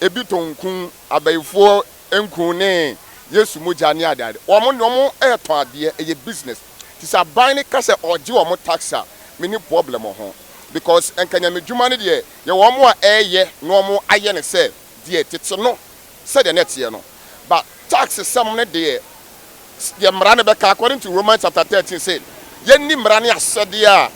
ebi tɔn nku, abayifoɔ nku ne Yesu mogya ne adeade, wɔn ne wɔn ɛretɔn adeɛ, ɛyɛ business. Ti sɛ aban ne ka sɛ ɔgye wɔn tax a, me ni problem ho because nka Nyame dwuma no deɛ yɛ wɔn a ɛɛyɛ na wɔn ayɛ ne sɛ deɛ tete no sɛdeɛ ne teɛ no. But tax sɛm no deɛ, deɛ mmara no bɛka, according to Romans chapter 13, sɛ yɛnni mmara ne ahyɛdeɛ a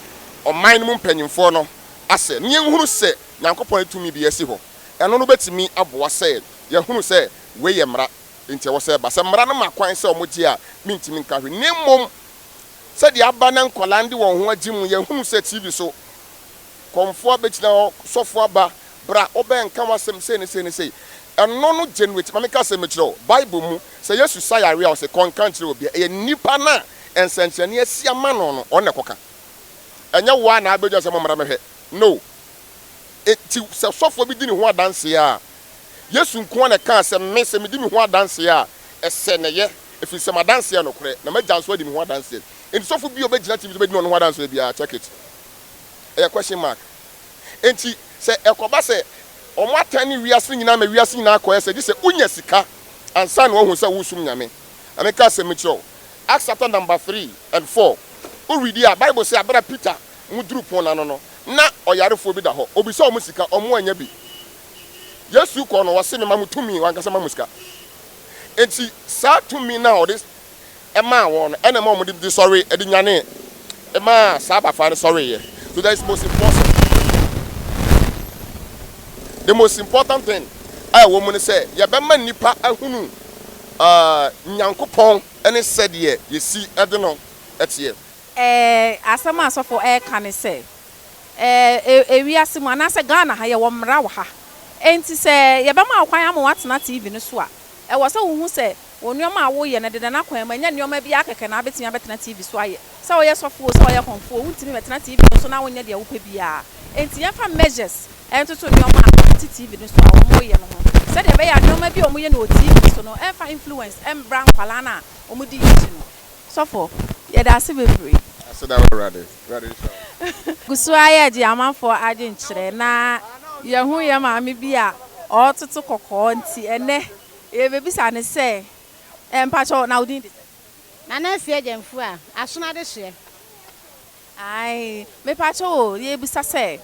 ɔman no mu mpanyinfoɔ no. asɛ na yɛnhunu sɛ Nyankopɔn de tumi bi asi hɔ. Ɛno no bɛtumi aboa sɛ yɛahunu sɛ wei yɛ mmara nti ɛwɔ sɛ ɛba. Sɛ mmara no ma kwan sɛ wɔgye a, mentumi nka hwee. Na mmom sɛdeɛ aba na nkwadaa no de wɔn ho agye mu, yɛahunu sɛ TV so kɔmfoɔ abɛgyina hɔ, sɔfoɔ aba, bra wobɛnka w'asɛm sei ne sei ne sei. Ɛno no generate, ma menka asɛm bi kyerɛ wo, Bible mu, sɛ Yesu sa yareɛ a, ɔse kɔ nka nkyerɛ obiara. Ɛyɛ nipa no a nsɛnkyerɛnne asi ama no no, ɔno na ɛkɔka. Ɛnyɛ wo ara na abɛgyina sɛ mommra mmɛhwɛ. No. Enti sɛ sɔfoɔ bi di ne ho adanseɛ a, Yesu nko ara na ɛkaa sɛ, Me, sɛ medi me ho adanseɛ a, ɛsɛ na ɛyɛ, ɛfiri sɛ m'adanseɛ yɛ nokorɛ, na m'Agya nso adi me ho adanseɛ. Enti sɔfo bi a ɔbɛgyina TV so bɛdi ɔno ho adanseɛ biara, check it. Ɛyɛ question mark. Enti sɛ ɛkɔba sɛ wɔatɛne wiase no nyinaa ma wiase nyinaa akɔyɛ sɛ gye sɛ wonya sika ansa na wɔahu sɛ woresom Nyame. Na meka asɛm bi kyerɛ wo, Acts chapter number 3 and 4, wo readi a, Bible se abere a Peter mo duru pon no ano no, na ɔyarefoɔ bi da hɔ. Ɔbisaa wɔn sika, wɔn annya bi. Yesu kɔɔ no, ɔse, Mema mo tumi, wankasa ma mo sika. Enti saa tumi no a ɔde maa wɔn no, ɛna ɛma wɔn de sɔre, de nyanee, maa saa abafra no sɔreeɛ. So that is most important. The most important thing a ɛwɔ mu ne sɛ yɛbɛma nnipa ahunu uh, Nyankopɔn ne sɛdeɛ yɛsi de no teɛ. Ɛɛ asɛm a sɔfo ɛɛka ne sɛ ɛɛ ewiase mu anaasɛ Ghana ha yɛwɔ mmara wɔ ha enti sɛ yɛbɛma wo kwan ama woatena TV no so a ɛwɔ sɛ wohu sɛ wo nnoɔma a woyɛ no ɛdeda n'akwan mu ɛnyɛ nnoɔma biara kɛkɛ na wobɛtumi abɛtena TV so ayɛ sɛ woyɛ sɔfo o sɛ woyɛ kɔmfo o wontumi mmɛtena TV no so na wonyɛ deɛ wopɛ biara enti yɛmfa measures ntoto nnoɔma a wɔte TV no so a wɔyɛ no ho sɛdeɛ ɛbɛyɛ a nnoɔma bi a wɔyɛ no wɔ TV so no ɛmfa influence mbra nkwadaa no a wɔdi yɛn akyi no. Sɔfo, yɛda ase bebree. Aseda wɔ Awurade. Awurade nhyira wo. Gu so ara yɛregye amanfoɔ adwenkyerɛ na yɛahu yɛn maame bi a ɔretoto kɔkɔɔ nti ɛnnɛ yɛrebɛbisa no sɛ, Mpakyɛw, na wo din de sɛn? Nana Afie Agyamfua, Asono Adehyeɛ. Ae, mepakyɛw o, yɛrebisa sɛ,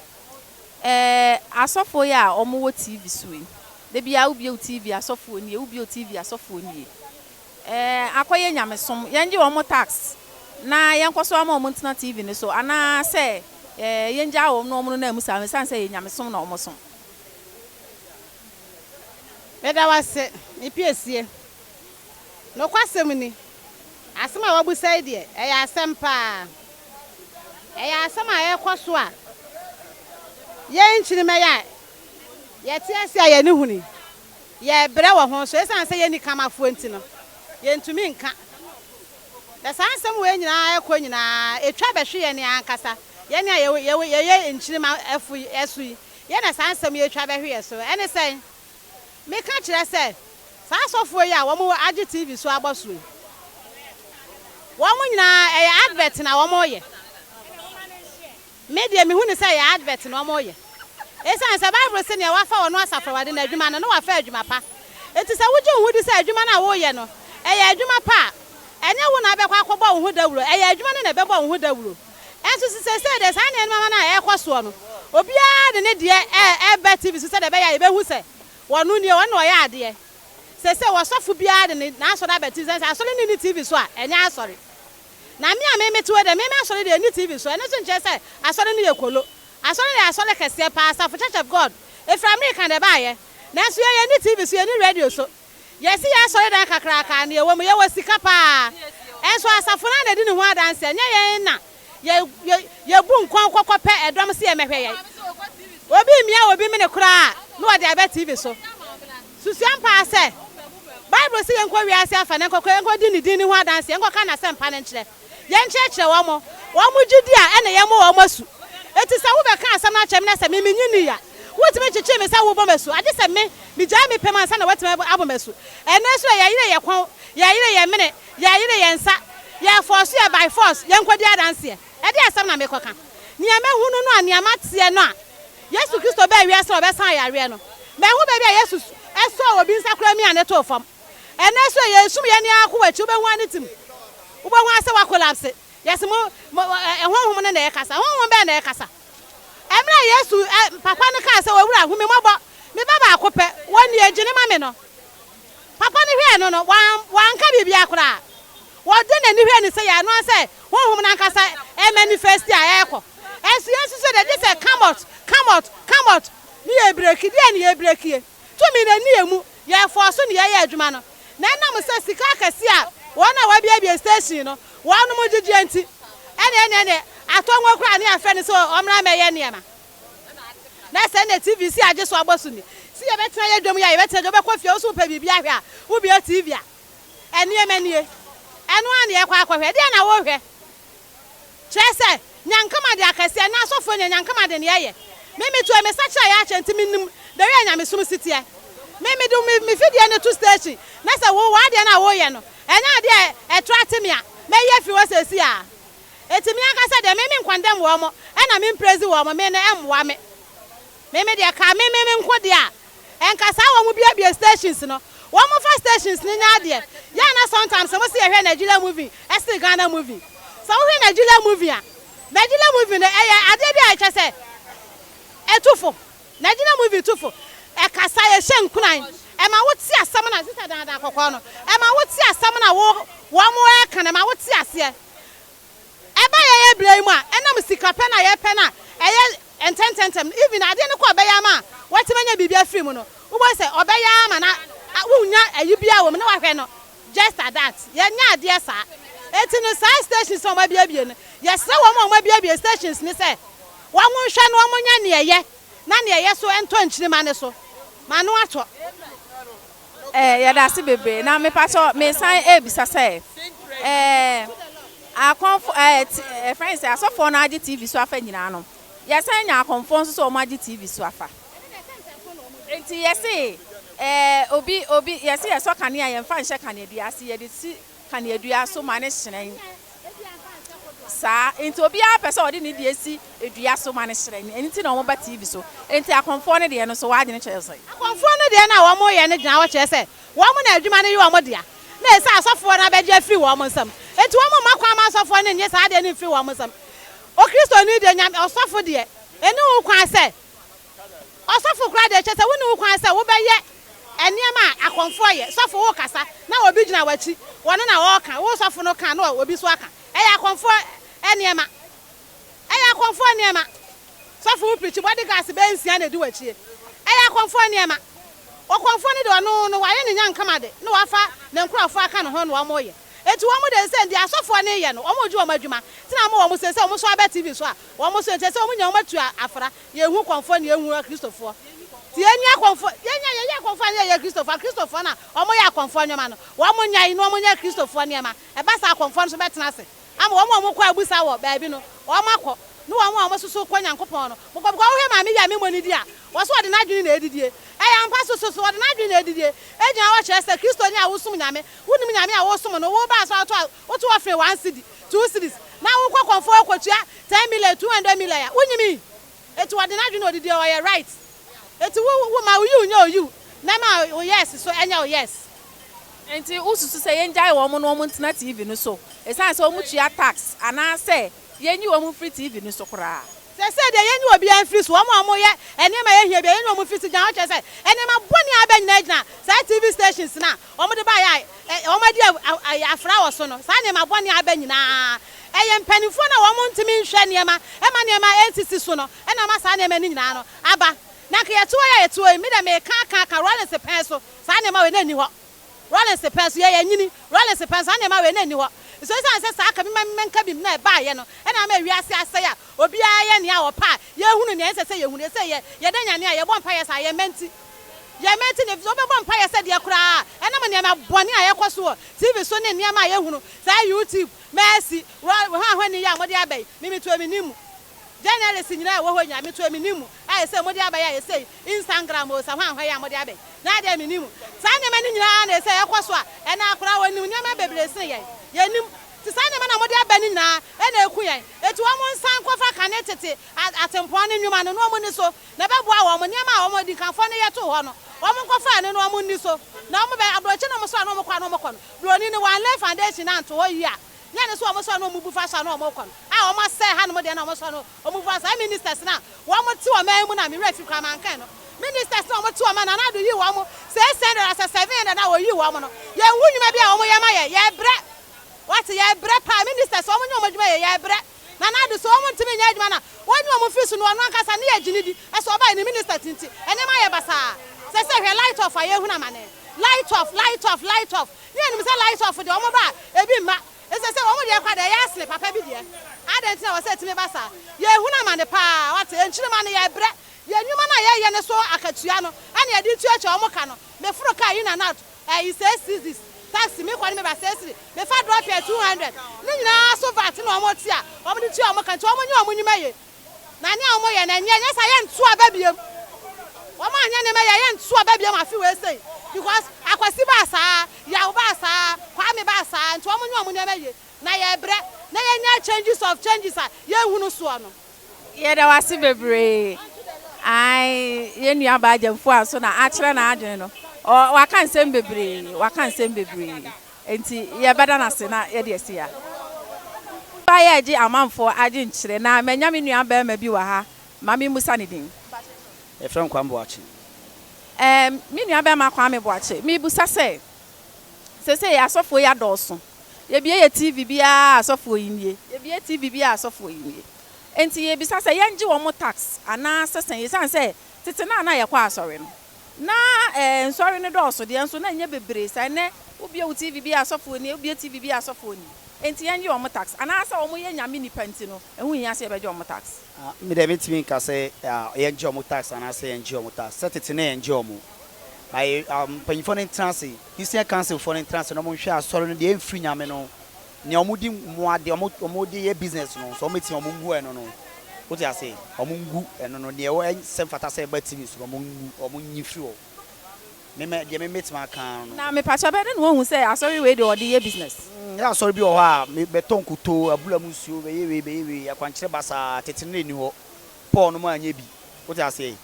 ɛɛ asɔfoɔ yi a wɔwɔ TV so yi, da biara wobue wo TV asɔfoɔ nie, wobue wo TV asɔfoɔ nie. Ɛɛ akɔyɛ nyamesom, yɛngye wɔn tax na yɛnkɔ so ama wɔn ntena TV no so anaa sɛ ɛɛ yɛngyaa wɔn na wɔn nenam mu saa ɛsiane sɛ ɛyɛ nyamesom na wɔsom. Meda wo ase, me piesie. Nokwasɛm ni, asɛm a woabisa yi deɛ, ɛyɛ asɛm paa. Ɛyɛ asɛm a ɛrekɔ so a yɛn nkyirimma yi a yɛte ase a yɛn ani hunu yi, Yɛbrɛ wɔ ho nso, esiane sɛ yenni kamafoɔ nti no, yentumi nka. Na saa nsɛm wei nyinaa rekɔ nyinaa, etwa bɛhwe yɛn ankasa, yɛn a yɛyɛ nkyirimafo yi so yi, yɛn na saa nsɛm yi retwa bɛhwe yɛn so. Ɛne sɛn? Meka kyerɛ sɛ, saa asɔfoɔ yi a wɔagye TV so abɔ so yi, wɔn nyinaa ɛyɛ advert na wɔreyɛ. Me deɛ mehu no sɛ ɛyɛ advert na wɔreyɛ. Esiane sɛ Bible se nea wafa ɔno asafo Awurade no adwuma no, na wafa adwuma pa. Enti sɛ wogye wo ho di sɛ adwuma no a woreyɛ no, ɛyɛ adwuma pa a, ɛnyɛ wo na wobɛkɔ akɔbɔ wo ho dawuro, ɛyɛ adwuma no na ɛbɛbɔ wo ho dawuro. Nanso seesei deɛ saa nneɛma no a ɛrekɔ soɔ no, obiara de ne deɛ reba TV so sɛdeɛ ɛbɛyɛ a yɛbɛhu sɛ ɔno nie, ɔno na ɔyɛ adeɛ. Seesei ɔsɔfo biara de n'asɔre aba TV so, sɛ asɔre no nni TV so a, ɛnyɛ asɔre. Na me a me mete hɔ deɛ, me m'asɔre deɛ ɛnni TV so, ɛno nso nkyerɛ sɛ asɔre no yɛ kolo. Asɔre no yɛ asɔre kɛseɛ paa, Asafo Church of God, ɛfiri Amerika na ɛbaeɛ. Nanso yɛn yɛnni TV so, yɛnni radio so. Yɛasi yɛn asɔredan kakraka na yɛwɔ mu, yɛwɔ sika paa. Nso asafo no ara na ɛdi ne ho adanseɛ, ɛnyɛ yɛn na yɛ yɛ yɛbu nkɔn kɔ kɔpɛ ɛdɔm sɛ yɛmmɛhwɛ yɛn. Obi mmia obi mene koraa a, na wɔde aba TV so. Susua paa sɛ, Bible se yɛnkɔ wiase afa na yɛnkɔkɔ yɛnkɔdi ne din no ho adanse, yɛnkɔka n'asɛmpa no nkyerɛ, yɛnkyerɛkyerɛ wɔn, wɔn gye di a ɛne yɛmmɔ wɔn asu. Enti sɛ wobɛka asɛm no akyerɛ me na sɛ me minnye nni a, wontumi nkyekyere me sɛ wobɔ me asu, agye sɛ me migyae me pɛ mu ansa na woatumi abɔ me asu. Ɛnnɛ nso ɛ, yɛyere yɛn kɔn, yɛyere yɛn mene, yɛyere yɛn nsa, yɛfɔɔso yɛ by force, yɛnkɔdi adanseɛ. Ɛdeɛn asɛm na merekɔka? Nea mahunu no a, nea mateɛ no a, Yesu Kristo baa wiase na ɔbɛsaa yareɛ no, manhu baabi a Yesu sɔɔ obi nsa koraa miaa no too fam. Ɛnnɛ nso ɛ, yɛresum yɛn ara kɔ w'akyi, wobɛhu ara ne tim, wobɛhu ara sɛ woakolapse. Yɛse mo, mo, ɛ, honhom no na ɛrekasa. Honhom bɛn na ɛrekasa? Mmerɛ a Yesu, ɛ, papa no kaa sɛ, Owura, hu me mmɔbɔ, me ba baako pɛ, wɔ nie, gye no ma me no. Papa no hwɛɛ no no, wan, wanka biribiara koraa. Ɔde n'ani hwɛɛ no sɛ yɛ ano ara sɛ honhom no ankasa ɛmanifesti a ɛrekɔ. Ɛnso yɛn nso so deɛ gye sɛ come out, come out, come out ne yɛ breki. Deɛn ne yɛ brekie? Tumi no nni yɛn mu, yɛfɔɔ so ne yɛyɛ adwuma no. Na ɛnam sɛ sika akɛseɛ a wɔn a wɔabiabie station no wɔnom gyegyeɛ nti, ɛneɛ ɛneɛ ɛneɛ atɔngo koraa ne yɛafrɛ no sɛ ɔmmra mmɛyɛ nneɛma. Na sɛ ɛneɛ TV si agye so abɔ so ni. Si yɛbɛtena yɛ dwam yi a yɛbɛtena dwam, wobɛkɔ fie a wo nso wopɛ biribi ahwɛ a, wobue TV a, nneɛma nie. Ɛno ara na yɛkɔ akɔhwɛ. Ɛdeɛn na worehwɛ? Kyerɛ sɛ, nyankamade akɛseɛ, ɛnnɛ asɔfoɔ nyinaa nyankamade na yɛyɛ. Me metu me sakyera yɛ akyɛ nti menim the way a nyamesom si teɛ. Me mede me me fidie no to station na sɛ wo w'adeɛ no a woyɛ no ɛnyɛ adeɛ a ɛtrate me a, mɛyi afiri hɔ seesei ara. Enti me ankasa deɛ me me nkɔndɛm wɔn ɛna me mprezi wɔn, me no ɛmmoa me. Me me deɛ ka me me me nko deɛ a ɛnka saa wɔn biabie stations no wɔn fa stations no nyɛ adeɛ yɛ a na sometimes mo se yɛhwɛ Nigeria movie ɛsene Ghana movie sɛ wohwɛ Nigeria movie a Nigeria movie no ɛyɛ adeɛ bi a ɛkyɛ sɛ ɛtu fo Nigeria movie tu fo ɛkasa ɛhyɛ nkuran ɛma wo te asɛm na sista daadaa kɔkɔɔ no ɛma wo te asɛm na wo wɔn ɛka no ɛma wo te aseɛ Ɛba yɛn berɛ yi mu a, ɛnam sika pɛ no a yɛpɛ no a ɛyɛ ntɛntɛntɛm no, even adeɛ no kɔ ɔbɛyɛ ama a watumi anya biribi afiri mu no, wobɛhu sɛ ɔbɛyɛ ara ma na wonnya ayi biara wɔ mu na wahwɛ no just at that. Yɛnyɛ adeɛ saa. Enti no saa stations a wɔabiebie no, yɛsrɛ wɔn a wɔabiebie stations no sɛ wɔnhwɛ na wɔnyɛ deɛ ɛyɛ na deɛ ɛyɛ so ntɔ nkyirimma no so ma ano atɔ. Eh yɛdase bebree na mepakyɛw mesan ebisa sɛ eh akɔmfo eh yɛfrɛ no sɛ asɔfoɔ no agye TV so afa nyinaa no yɛsan nya akɔmfoɔ nso sɛ wɔn agye TV so afa nti yɛse eh obi obi yɛse yɛsɔ kanea yɛnfa nhyɛ kaneadua ase yɛde si kaneadua so ma no hyerɛn saa nti obiara pɛ sɛ ɔde ne deɛ si dua so ma no hyerɛn ɛno nti na wɔba TV so nti akɔmfoɔ no deɛ no so w'adwene kyerɛ sɛn? Akɔmfoɔ no deɛ no a wɔyɛ no gyina hɔ kyerɛ sɛ wɔn na adwuma no yɛ wɔn dea na ɛsɛ asɔfoɔ no abɛgye afiri wɔn nsam nti wɔn mma kwan ma asɔfoɔ no nnye saa adeɛ no mfiri wɔn nsam. Okristoni deɛ Nyame ɔsɔfo deɛ ɛni ho kwan sɛ Ɔsɔfo koraa deɛ, kyerɛ sɛ wonni ho kwan sɛ wobɛyɛ nneɛma a akɔmfoɔ yɛ. Sɔfo, worekasa na obi gyina w'akyi, ɔno na ɔreka, wo sɔfo no ka na obi nso aka. Ɛyɛ akɔmfoɔ nneɛma. Ɛyɛ akɔmfoɔ nneɛma. Sɔfo woprikyi, body guards bɛyɛ nsia na ɛdi w'akyie. Ɛyɛ akɔmfoɔ nneɛma. Ɔkɔmfoɔ no deɛ ɔno no wayɛ ne nyankamade na wafa ne nkorɔfoɔ aka ne ho na wɔreyɛ. Enti wɔn deɛ sɛ deɛ asɔfoɔ no reyɛ no, wɔregye wɔn adwuma. Nti na ama wɔn seesei wɔn nso aba TV so a, wɔn nso nkyɛ sɛ wɔn nyinaa wɔatu afra. Yɛnhu kɔmfoɔ na yɛnhu Akristofoɔ. Nti yɛnni akɔmfoɔ, yɛnyɛ, yɛyɛ akɔmfoɔ anaa yɛyɛ Akristofoɔ? Akristofoɔ no a wɔyɛ akɔmfoɔ nneɛma no, wɔn nyae na wɔnyɛ Akristofoɔ nneɛma. Ɛba saa a, akɔmfoɔ no nso bɛtena ase ama wɔn a wɔkɔ abusa wɔ baabi no, wɔakɔ, ne wɔn a wɔn nso so kɔ Nyankopɔn no, wɔkɔ. Because wohwɛ maame yi a memmɔ ne din a, wɔse ɔde n'adwene na ɛredidie. Ɛyɛ ampa so so so ɔde n'adwene na ɛredidie. Ɛgyina hɔ kyerɛ sɛ Kristoni a wosom Nyame, wonim Nyame a wosom no, woba asɔre a woto offering one cedi, two cedis, na wokɔ kɔmfoɔ hɔ kɔtua ten million, 200 million a, wonyim? Eti ɔde n'adwene na odidi a ɔyɛ right. Eti wo wo ma wo yiw nyɛ oyiw na ma wo yes so ɛnyɛ wo yes. Enti wosusu sɛ yɛngyae wɔn na wɔntena TV no so esiane sɛ wɔtua tax anaasɛ yenyi wɔn mfiri TV no so koraa? Seesei deɛ yɛnyi obiara mfiri so. Wɔn a wɔyɛ nneɛma a ɛhia biara, yɛnyi wɔn mfiri so. Gyina hɔ kyerɛ sɛ nneɛma bɔne a aba nyinaa gyina saa TV stations no a wɔde baeɛ a wɔadi afra wɔ so no. Saa nneɛma bɔne a aba nyinaa, ɛyɛ mpanimfoɔ no a wɔntumi nhwɛ nneɛma mma nneɛma nsisi so no na ama saa nneɛma no nyinaa no aba. Na anka yɛte hɔ yi a yɛte hɔ yi, me deɛ meka aka aka, Rawlings pɛn so, saa nneɛma wei na ɛnni hɔ. Rawlings pɛn so, yɛyɛ nyini, Rawlings pɛn so, saa nneɛma wei na ɛnni hɔ. Nso ɛsiane sɛ saa ka-bi-ma-menka-bi na ɛbaeɛ no na ama wiase asɛe a obiara yɛ nea ɔpɛ a yɛhunu nea ɛnsɛ sɛ yɛhunu. Ɛsɛ yɛ, yɛda Nyame a yɛbɔ mpaeɛ saa, yɛn mma nti. Yɛn mma nti na ɛfiri sɛ wobɛbɔ mpaeɛ sɛ deɛ koraa a ɛnam nneɛma bɔne a ɛkɔ so wɔ TV so ne nneɛma a yɛhunu, saa YouTube, Mercy, Roy, hwanhwani yi a mode aba yi, me meto mennim mu. Journalist nyinaa a ɛwɔ hɔ nyinaa meto mennim mu a ɛsɛ mode aba yi a ɛsɛ Instagram o sɛ hwanhwan yi a mode aba yi na adeɛ mennim mu. Saa nneɛma no nyinaa na ɛsɛ ɛkɔ so a ɛnɛ akwadaa wɔnim nneɛma bebree sene yɛn. Yɛnnim. Nti saa nneɛma no a mode aba no nyinaa na ɛku yɛn. Enti wɔn nsan nkɔfa kane tete atempɔn no nnwuma no na wɔn nni so na ɛbɛboa wɔn. Nneɛma a wɔn adikanfoɔ no yɛ too hɔ no wɔn nkɔfa ɛno na wɔn nni so na wɔn bɛ abrɔkyire na wɔn so a na wɔn kɔ a na wɔn kɔ no Buroni no wɔanlay foundation no anto hɔ yie a Nyɛ ne so a wɔsɔre na wɔbu fa so a na wɔkɔ no a wɔasɛe hanom deɛ na wɔsɔre na wɔbu fa so. Saa ministers no a wɔte ɔman yi mu no a me werɛ afi koraa mankan no. Ministers no a wɔte ɔman Nana Addo yii wɔn 600 asɛ 700 a wɔyii wɔn no yɛnhu nnwuma bi a wɔyɛ ma yɛn. Yɛbrɛ. Wate yɛbrɛ paa. Ministers wɔn nyɛ wɔn adwuma yie yɛbrɛ. Nana Addo sɛ wɔn ntumi nyɛ adwuma no a wɔnyi wɔn mfiri so na ɔno ankasa ne yɛ gye no di sɛ ɔbaeɛ ne minister ti nti nneɛma ayɛ basaa sɛsɛ hwɛ light off a yɛhunu amane light off light off light off ne yɛnim sɛ light off deɛ wɔn ba a ebi mma sɛsɛ wɔn deɛ koraa deɛ ɛyɛ asene papa bi deɛ adɛn nti na ɛwɔ sɛ ɛtumi ba saa yɛhunu amane paa wate nkyirima no yɛbrɛ yɛn nnwuma no a yɛyɛ no so akatua no ɛna yɛde tuatua wɔn ka no meforo car in and out Ɛyi sɛ cedis, taxi me kɔ ne me ba sɛ cedi, me fa drop yɛ 200, ne nyinaa so vat na wɔn te a wɔn de tua wɔn ka nti wɔn nyɛ wɔn nnwuma yie na nea wɔn yɛ no ɛnyɛ nyɛ saa yɛ nto aba biem wɔn anyɛ nneɛma yɛ yɛ nto aba biem afe wei sei because Akwasi baa saa Yaw baa saa Kwame baa saa nti wɔn nyɛ wɔn nneɛma yie na yɛ brɛ na yɛ nya changes of changes a yɛ nhunu soɔ no. Yɛda wo ase bebree. Ae, yɛn nua baa Gyamfua nso na akyerɛ n'adwene no. Ɔ, waka nsɛm bebree, waka nsɛm bebree. Enti yɛbɛda no ase na yɛde asi ha. Ba yɛregye amanfoɔ adwenkyerɛ na manya me nua barima bi wɔ ha, ma memmusa ne din. Yɛfrɛ me Kwame Boakye. Ɛɛm, me nua barima Kwame Boakye, merebisa sɛ, seesei asɔfoɔ yi adɔɔso, Yɛbue yɛ TV biara a asɔfoɔ yi nie, yɛbue TV biara a asɔfoɔ yi nie. Enti yɛbisa sɛ yɛngye wɔn tax anaa sɛ sɛn? Esiane sɛ tete no a na yɛkɔ asɔre no, na nsɔre no dɔɔso deɛ nso na ɛnyɛ bebree saa. Ɛnnɛ wobue wo TV biara a asɔfoɔ nie, wobue TV biara a asɔfoɔ nie. Enti yɛngye wɔn tax anaa sɛ wɔyɛ Nyame nnipa nti no, ɛho nhia sɛ yɛbɛgye wɔn tax? Me deɛ mentumi nka sɛ yɛngye wɔn tax anaa sɛ yɛngye wɔn tax. Sɛ tete no yɛngye wɔn. But mpanyinfoɔ no ntena ase. Christian council foɔ no ntena ase na ɔmo nhwɛ asɔre no deɛ ɛnfiri Nyame no nea ɔmo di mmoa deɛ ɔmo ɔmo de yɛ business no sɛ ɔmo bɛtumi ɔmo ngu ɛno no wote ase ɔmo ngu ɛno no deɛ ɛwɔ ɛnsɛ mfata sɛ ɛba TV so no ɔmo ngu ɔmo nyi firi hɔ me mɛ deɛ me mɛtumi aka ara no. Na mepakyɛ bɛn na wahu sɛ asɔre wei deɛ ɔde yɛ business? Yɛ asɔre bi wɔ hɔ a me bɛtɔ nkutoo abura mu nsuo bɛyɛ wei bɛyɛ wei akwankyerɛ basaa tete no na ɛnni hɔ Paul nom anyɛ bi wote aseɛ.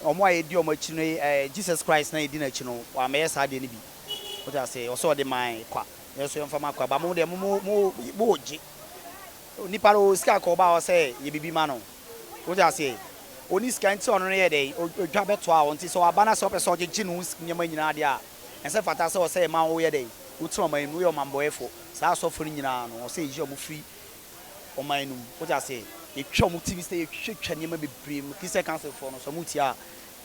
Wɔn a yɛdi wɔn akyi no, eh, Jesus Christ na yɛdi n'akyi no, wammɛyɛ saa adeɛ no bi. Wote aseɛ? Ɔsɛ ɔde mae kwa. Yɛn nso yɛmfa ma kwa. Ba mo deɛ, mo, mo, mo, mo gye. Nipa no, ɔwɔ sika kɔ ɔba hɔ sɛ yɛ biribi ma no. Wote aseɛ? Ɔnni sika nti ɔno no yɛ dɛn? Ɔdwa bɛtoa hɔ. Nti sɛ waba na sɛ ɔpɛ sɛ ɔgyegye ne ho nneɛma nyinaa deɛ a, ɛnsɛ fata sɛ ɔsɛ yɛma wo yɛ dɛn? Wotena ɔman yi mu, woyɛ ɔmammɔeɛfoɔ. Saa asɔfoɔ no nyinaa no, ɔsɛ yɛyi wɔn firi ɔman no mu. Wote aseɛ? Yɛtwa wɔn tv sɛ yɛtwitwatwa nneɛma bebree mu. Christian Council foɔ no, sɛ wɔn tie a,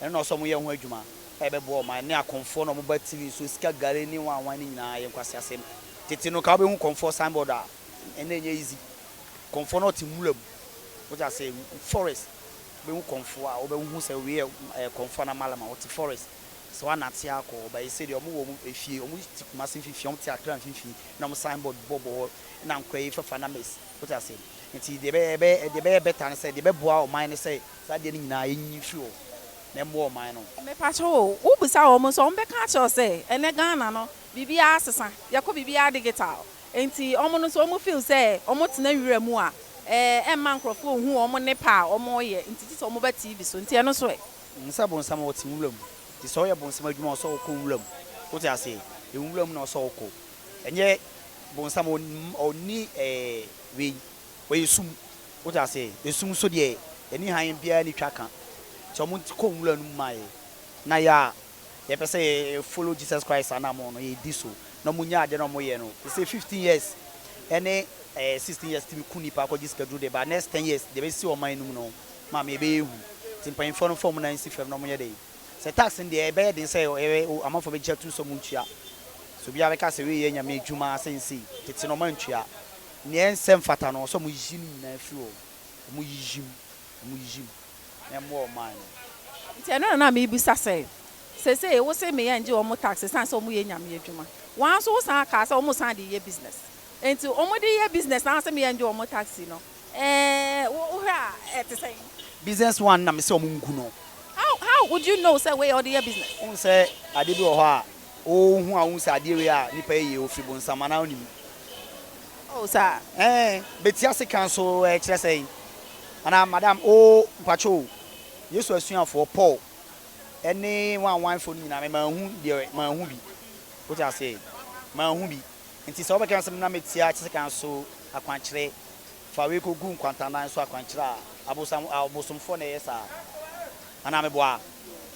ɛno na ɔsɛ wɔn yɛ ho adwuma a ɛbɛboa ɔman no. Ne akɔmfoɔ na wɔn ba TV so, sika gare ne wan wan ne nyinaa yɛ nkwaseasɛm. Tete no, ka wobɛhu kɔmfoɔ signboard a, ɛnna ɛnyɛ easy. Kɔmfoɔ no ɔte nwura mu. Wote aseɛ? Forest. Wobɛhu kɔmfoɔ a, wobɛhu sɛ wei yɛ ɛɛ kɔmfoɔ anaa mallam a, ɔte forest. Sɛ woanante akɔ hɔ, but seisei deɛ wɔn wɔ wɔn efie, wɔn te Kumasi mfimfini, wɔn te Accra mfimfini, na wɔn signboard bobɔ hɔ. na nkwa yi fɛfa na mess wote ase nti deɛ ɛbɛyɛ ɛbɛyɛ deɛ ɛbɛyɛ better ne sɛ deɛ ɛbɛboa ɔman ne sɛ saa adeɛ no nyinaa yɛnyi mfiri hɔ na ɛmmoa ɔman no. Mepakyɛw o, wo bisa wɔn nso a wɔn bɛka akyerɛ wo sɛ ɛnɛ Ghana no biribiara asesa, yɛkɔ biribiara digital, nti wɔn no nso wɔn feel sɛ wɔn tena nwura mu a ɛmma nkorɔfoɔ nhu wɔn nnepa a wɔn yɛ nti gye sɛ wɔn ba TV so, nti ɛno nso ɛ? Sɛ bonsam ɔte nwura mu nti sɛ ɔyɛ bonsam adwuma a ɔsɛ ɔkɔ nwura mu wote aseɛ nwura mu na ɔsɛ ɔkɔ ɛnyɛ Bonsam ɔnni ɛɛ wei, ɔyɛ sum, wote aseɛ, esum nso deɛ ɛne hann biara nni twa ka, nti ɔmo kɔ nwura no mu ma yɛ, na yɛ a yɛpɛ sɛ yɛ follow Jesus Christ anamɔn no yɛ di so, na ɔmo nya adeɛ na ɔmo yɛ no, sɛ 15 years ɛne ɛɛ 16 years tumi ku nipa kɔgye sika duro deɛ, but next 10 years deɛ ɛbɛsi ɔman no mu no maame ɛbɛyɛ hu, nti mpanyinfoɔ no mfa ɔmo nan nsi fam na ɔmo nyɛ dɛn. Sɛ tax no deɛ ɛbɛyɛ den sɛ ɛbɛ amanfoɔ bɛgye atum sɛ ɔmo ntua. Sɛ obiara bɛka sɛ wei yɛ Nyame adwuma sɛ nsei, tete no ɔmo antua. Nea ɛnsɛ mfata no ɔsɛ ɔmo yiyi ne nyinaa firi hɔ. Ɔmo yiyi mu, ɔmo yiyi mu na ɛmmoa ɔman no. Nti ɛno na na mebisa sɛ, seesei wo se me yɛngye wɔn tax ɛsiane sɛ wɔn yɛ Nyame adwuma. Wɔn nso wo san kaa sɛ wɔn san de yɛ business. Nti wɔn de yɛ business na wo se me yɛngye wɔn tax no, ɛɛ wo hwɛ a ɛte sɛn? Business one na mese ɔmo ngu no. How how would you know sɛ wei ɔde yɛ business? Wohu sɛ adeɛ bi wɔ hɔ a wohu a wohu sɛ adeɛ wei a nipa yi yɛ ofiri bonsam anaa wonim? Oh saa. Ɛɛ bɛti ase ka nso ɛkyerɛ sɛn? Anaa madam oo mpakyɛ o Yesu asuafoɔ Paul ɛne wan wan foɔ no nyinaa me manhu deɛ manhu bi wote aseɛ manhu bi nti sɛ wobɛka sɛ na metia kyesɛ kan so akwankyerɛ Fa wei kɔgu nkwantanan so akwankyerɛ a, abosam, abosomfoɔ na ɛyɛ saa. Anaa meboa?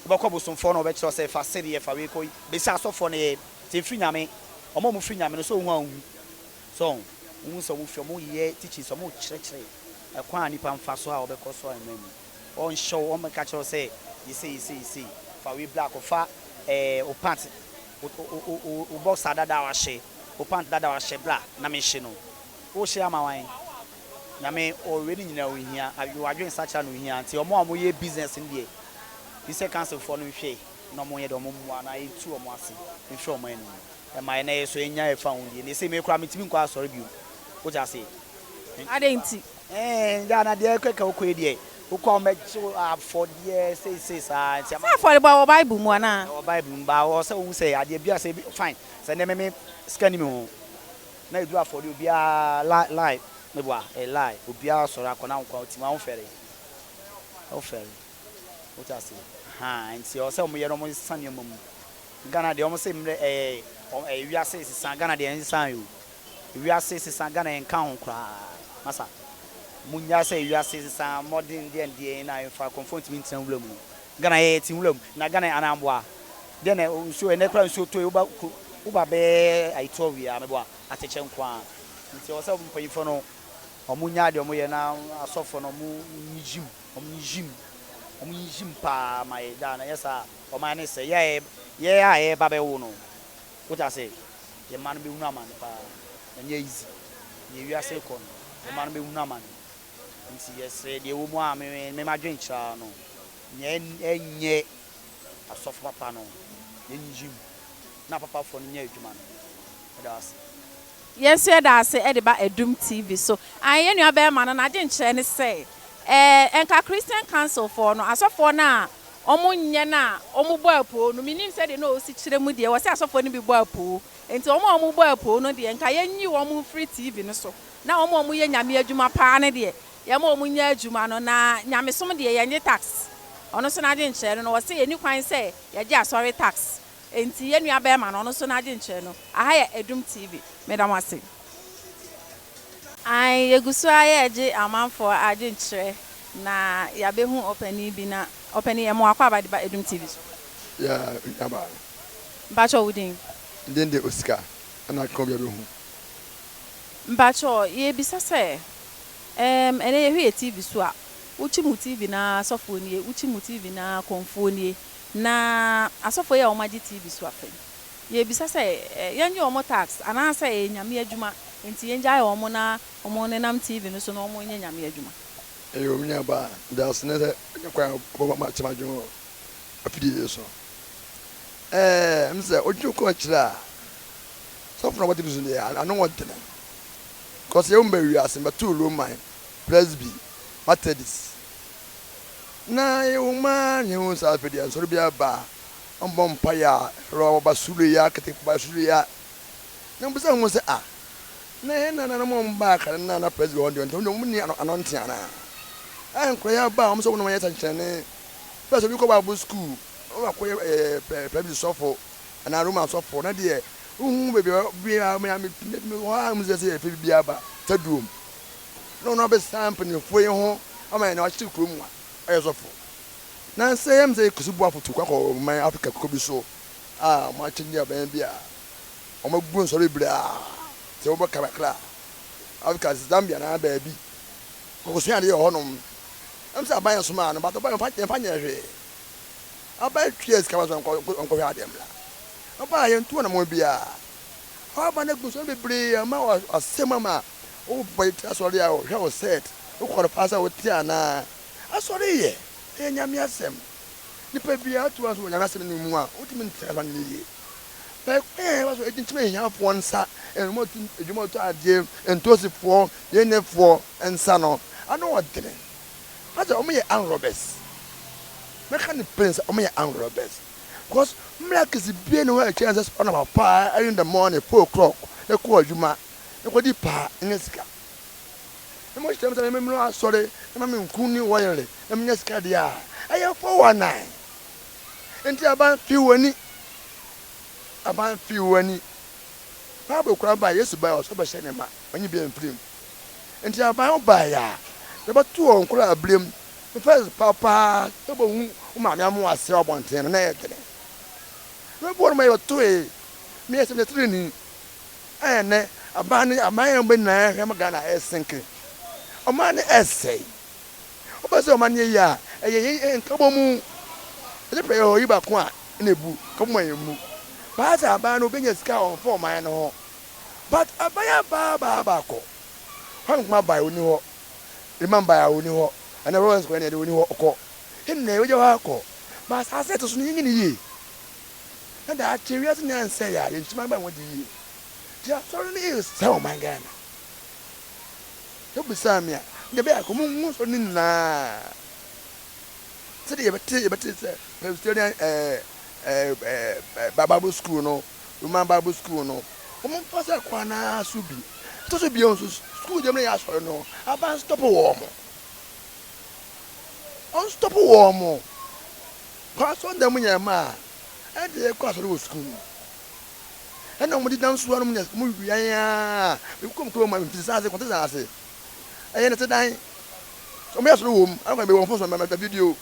Wobɛkɔ bosomfoɔ na wɔbɛkyerɛ wo sɛ fa sedeɛ, fa wei kɔ, bɛsi asɔfoɔ no yɛ. Sɛ ɛfiri Nyame, wɔn a wɔfiri Nyame no, sɛ wohu a wohu. So wohu sɛ wɔfiri, wɔyɛ teachings, wɔkyerɛkyerɛ. Ɛkwan a nipa mfa so a ɔbɛkɔ so ahemman mu. Ɔnhyɛ wo, ɔmmɛka kyerɛ wo sɛ yɛ sei, yɛ sei, yɛ sei. Fa wei bra kɔfa ɛɛ wo pant, wo wo wo wo boxer dada a wahyɛ, wo pant dada a wahyɛ bra na menhye no. Wohyɛ ama wan? Nyame ɔ wei ne nyinaa ohia, wadwen sakyera na ohia. Nti ɔmo a ɔmo yɛ business no deɛ, gye sɛ council foɔ no nhwɛ na ɔmo nyɛ dɛ ɔmo mmoa na yɛntu ɔmo ase mfiri ɔman no mu. Ɛma yɛn nɛ so yɛnya yɛfa ho die. Nese me koraa mentumi nkɔ asɔre bio. Wote aseɛ? Adɛn nti? Ɛɛ Ghana deɛ kɛkɛ wokɔ yi deɛ wokɔ a wɔbɛgye wo afɔdeɛ sei sei saa nti ama. Sɛ afɔrebɔ wɔ bible mu anaa? Ɛwɔ bible mu but ɛwɔ sɛ wohu sɛ adeɛ bi a sɛ ebi fine sɛ nnɛ me me sika nni me ho na ɛduru afɔdeɛ obiara lie lie meboa ɛyɛ lie obiara sɔre akɔ na wo nko ara wote mu a wofɛre wofɛre wote aseɛ ahaa nti ɛwɔ sɛ wɔyɛ na wɔsesa nneɛma mu. Ghana deɛ ɔmo se mmerɛ ɛɛ ɛɛ wiase sesa Ghana deɛ ɛnsesae o wiase sesa Ghana yɛnka ho koraa masa mo nyaa sɛ wiase sesa mmɔden deɛn deɛn na ɛnfa kɔmfoɔ ntumi ntena nwura mu no Ghana yɛ yɛte nwura mu na Ghana anaa mboa deɛn na nsuo ɛnɛ koraa nsuo tɔ yi woba kuro woba bɛyɛ ayi 12 yi a meboa atɛkyɛ nkoaa nti ɛwɔ sɛ mpanyinfoɔ no ɔmo nyaa deɛ ɔmo yɛ na asɔfoɔ no ɔmo nyiyim ɔmo nyiyim ɔmo nyiyim paa ma yɛ daa na ɛnyɛ saa a. Ɔman no sɛ yɛ yɛ a yɛreba bɛwo no wote ase yɛ mma no bɛhunu amane paa ɛnyɛ easy deɛ wiase rekɔ no yɛ mma no bɛhunu amane nti yɛsrɛ deɛ ɛwɔ mu a me me madwen kyerɛ ara no nea ɛnyɛ asɔfo papa no yɛnyiyim na papafoɔ no nyɛ adwuma no meda wo ase. Yɛn nso yɛda ase de ba Adum TV so. Ae, yɛn nua barima no n'adwenkyerɛ ne sɛ, ɛɛ, nka Christian Council foɔ no, asɔfoɔ no a wɔn nyɛ no a wɔn bɔ apoo no, mennim sɛdeɛ na ɔsi kyerɛ mu deɛ, wɔse asɔfoɔ no bi bɔ apoo, enti wɔn a wɔn bɔ apoo no deɛ, nka yɛnyi wɔn mfiri TV no so, na wɔn a wɔyɛ Nyame adwuma paa no deɛ, yɛma wɔn nyɛ adwuma no, na Nyamesom deɛ yɛnnye tax. Ɔno nso n'adwenkyerɛ no no, wɔse yɛnni kwan sɛ yɛgye asɔre tax. Enti yɛn nua bɛɛma no ɔno nso n'adwenkyerɛ no. Aha yɛ Adum TV. Meda mo ase. Ae yɛgu so ara yɛregye amanfoɔ adwenkyerɛ na yɛabɛhu ɔpanin bi na ɔpanin yɛma wo akwaaba de ba Adum TV so. Yeah me nua baa. Mpakyɛw wo din? Me din de Osika ɛna keka obiara bɛhu. Mpakyɛw yɛrebisa sɛ ɛɛm ɛnɛ yɛhwɛ yɛ TV so a wokyi mo TV no ara sɔfoɔ nie wokyi mo TV no ara kɔmfoɔ nie Na asɔfoɔ yi a wɔagye TV so afa yi, yɛrebisa sɛ, yɛnnye wɔn tax anaasɛ ɛyɛ Nyame adwuma nti yɛngyae wɔn na wɔnenam TV no so na wɔnyɛ Nyame adwuma? Eyo me nua baa, meda ase nɛ sɛ wanya kwan a wobɛma makyɛ m'adwene wɔ afidie yi so. Ɛɛ, ɛm sɛ wodwene kɔ akyire a, sɔfo na ɔba TV so deɛ, ano wɔ dene. Cause yɛwo me baa wiase, mebɛtoo Roman, Presby, Methodist, Na yɛwɔ mu ara na yɛhu sɛ afei deɛ nsɔre biara ba a, wɔbɔ mpaeɛ a, rɔ ba soro yi a, kete ba soro yi a. Na mobisa ho sɛ, ah, na yɛn nananom a wɔbaa kane no a na presby wɔ hɔ deɛ, nti wɔn nni ano nte anaa? A nkwadaa yi aba a, wɔn sɛ wɔn na wɔyɛ sɛnkyerɛnne. First obi kɔ Bible school, na wakɔyɛ ɛɛ presby sɔfo anaa Roman sɔfo, na deɛ wohu baabi a biara, me me hɔ a, mo sɛ sɛ yɛfɛ biribiara ba, taduom. Na ɔno abɛsan mpanyimfoɔ yi ho ama yɛn na wakyekyere kuro mu a ɔyɛ sɔfo. Nansa yi ɛm sɛ Kwesi Boafo tu kwan kɔ ɔman Africa kuro bi so a wɔn akyɛnye aban bi a wɔn agu nsɔre bebree a sɛ wɔbɛka kakra a Africa Zambia anaa baabi kɔkɔsua adeɛ wɔ hɔnom. Ɛm sɛ aban yɛ somaa no but ɔban yɛmfa yɛmfa nyɛ hwee. Aban tua sika ma sɛ ɔnkɔ ɔnkɔhwɛ adeɛ mmra. Ɔbaa yɛntu anamɔn biara. Hɔ aban agu nsɔre bebree ama asɛm ama Wo bɔ ti asɔre a ɔhwɛ wo sɛt wo kɔ no paa sɛ wo te anaa? Asɔre yɛ ɛyɛ Nyame asɛm nipa biara to aso wɔ Nyame asɛm no mu a wotumi nte asɛm no yie but kwan a yɛfa so ɛkyinkyim ahiafoɔ nsa ɛnum ɔtu adwuma ɔtɔ adeɛ ntosifoɔ yenefoɔ nsa no ano ɔdene asɛ wɔn yɛ armed robbers mɛka no plain sɛ wɔn yɛ armed robbers because mmerɛ kɛse bie ne hɔ a ɛkyɛn sɛ ɔnam paa early in the morning 4 o'clock ɛkɔ adwuma Mekɔdi paa nya sika. Na mohyɛ me sɛ memmra asɔre na ma me nku ne wɔyere na menya sika deɛ a, ɛyɛ 419. Enti aban fi w'ani. Aban fi w'ani. Bible koraa bae, Yesu bae ɔsɛ ɔbɛhyɛ ne ma, ɔnye bi amfiri mu. Enti aban wo bae a, yɛbɛto wɔn nkwadaa abirem. First papa sɛ wobɛhu wo maame amoa ase wɔ abɔnten no na ɛyɛ dene. Na meboɔ no ma yɛbɛtoe. Meyɛ sɛ meyɛ tirinii. Ɛyɛ nnɛ aban ne aban yɛn bɛ nyinaa hwɛ ma Ghana ɛsenke. Ɔman no ɛresɛe. Wopɛ sɛ ɔman no yɛ yie a, ɛyɛ yɛn nkabɔmu. Ɛnyɛ pɛ yɛ ɔyi baako a ɛna ebu, nkabɔmu a yɛmmu. Paa sɛ aban no obenya sika a ɔmfa ɔman no ho. But aban aba aba aba akɔ. Kwame Nkrumah bae onni hɔ. Liman bae a onni hɔ. Ɛnɛ Lawrence kɔɛ ne ɛde onni hɔ ɔkɔ. Yɛn nyinaa yɛbɛgya hɔ akɔ. But asaase a ɛte so no yɛnyɛ no yie. Na daakye wiase nyinaa nsɛe a yɛn nkyirimma bɛn wɔn de yie. Nti asɔre no resɛe ɔman Ghana. Sɛ wobisaa me a, nka ɛbɛyɛ a nka wɔngu nsɔre no nyinaa. Sɛdeɛ yɛbɛte yɛbɛte sɛ Presbyterian ɛɛ ɛɛ ɛɛ Bible school no, Roman Bible school no, wɔmfa saa kwan no ara so bi. Ɛtɔ so bio nso, sukuu deɛ mu na yɛ asɔre no, aban stop wɔn. Ɔnstop wɔn. Kɔ asɔre mu yɛn mma a, ɛnde yɛkɔ asɔre wɔ sukuu mu. Ɛna wɔn de nam so nom nyɛ wɔn wia yɛn ara. Mekɔ mu kurom a mfiri saa ase kɔte saa ase. Ɛyɛ nɛte dan. So wɔn yɛ asɔre wɔ mu. Ɛna kwan bɛ wɔn fon so mɛ video.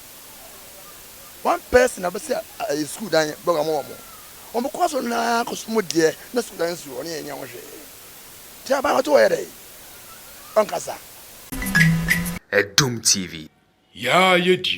One person na bɛsi ɛyɛ sukuu dan bɛ wɔn wɔn. Wɔn kɔ asɔre naa kɔ so mu deɛ na sukuu dan si hɔ ne yɛn nyɛ ho hwee. Ti aban wɔte wɔyɛ dɛ. Ɔnkasa. Adum TV. Yaa yɛ die.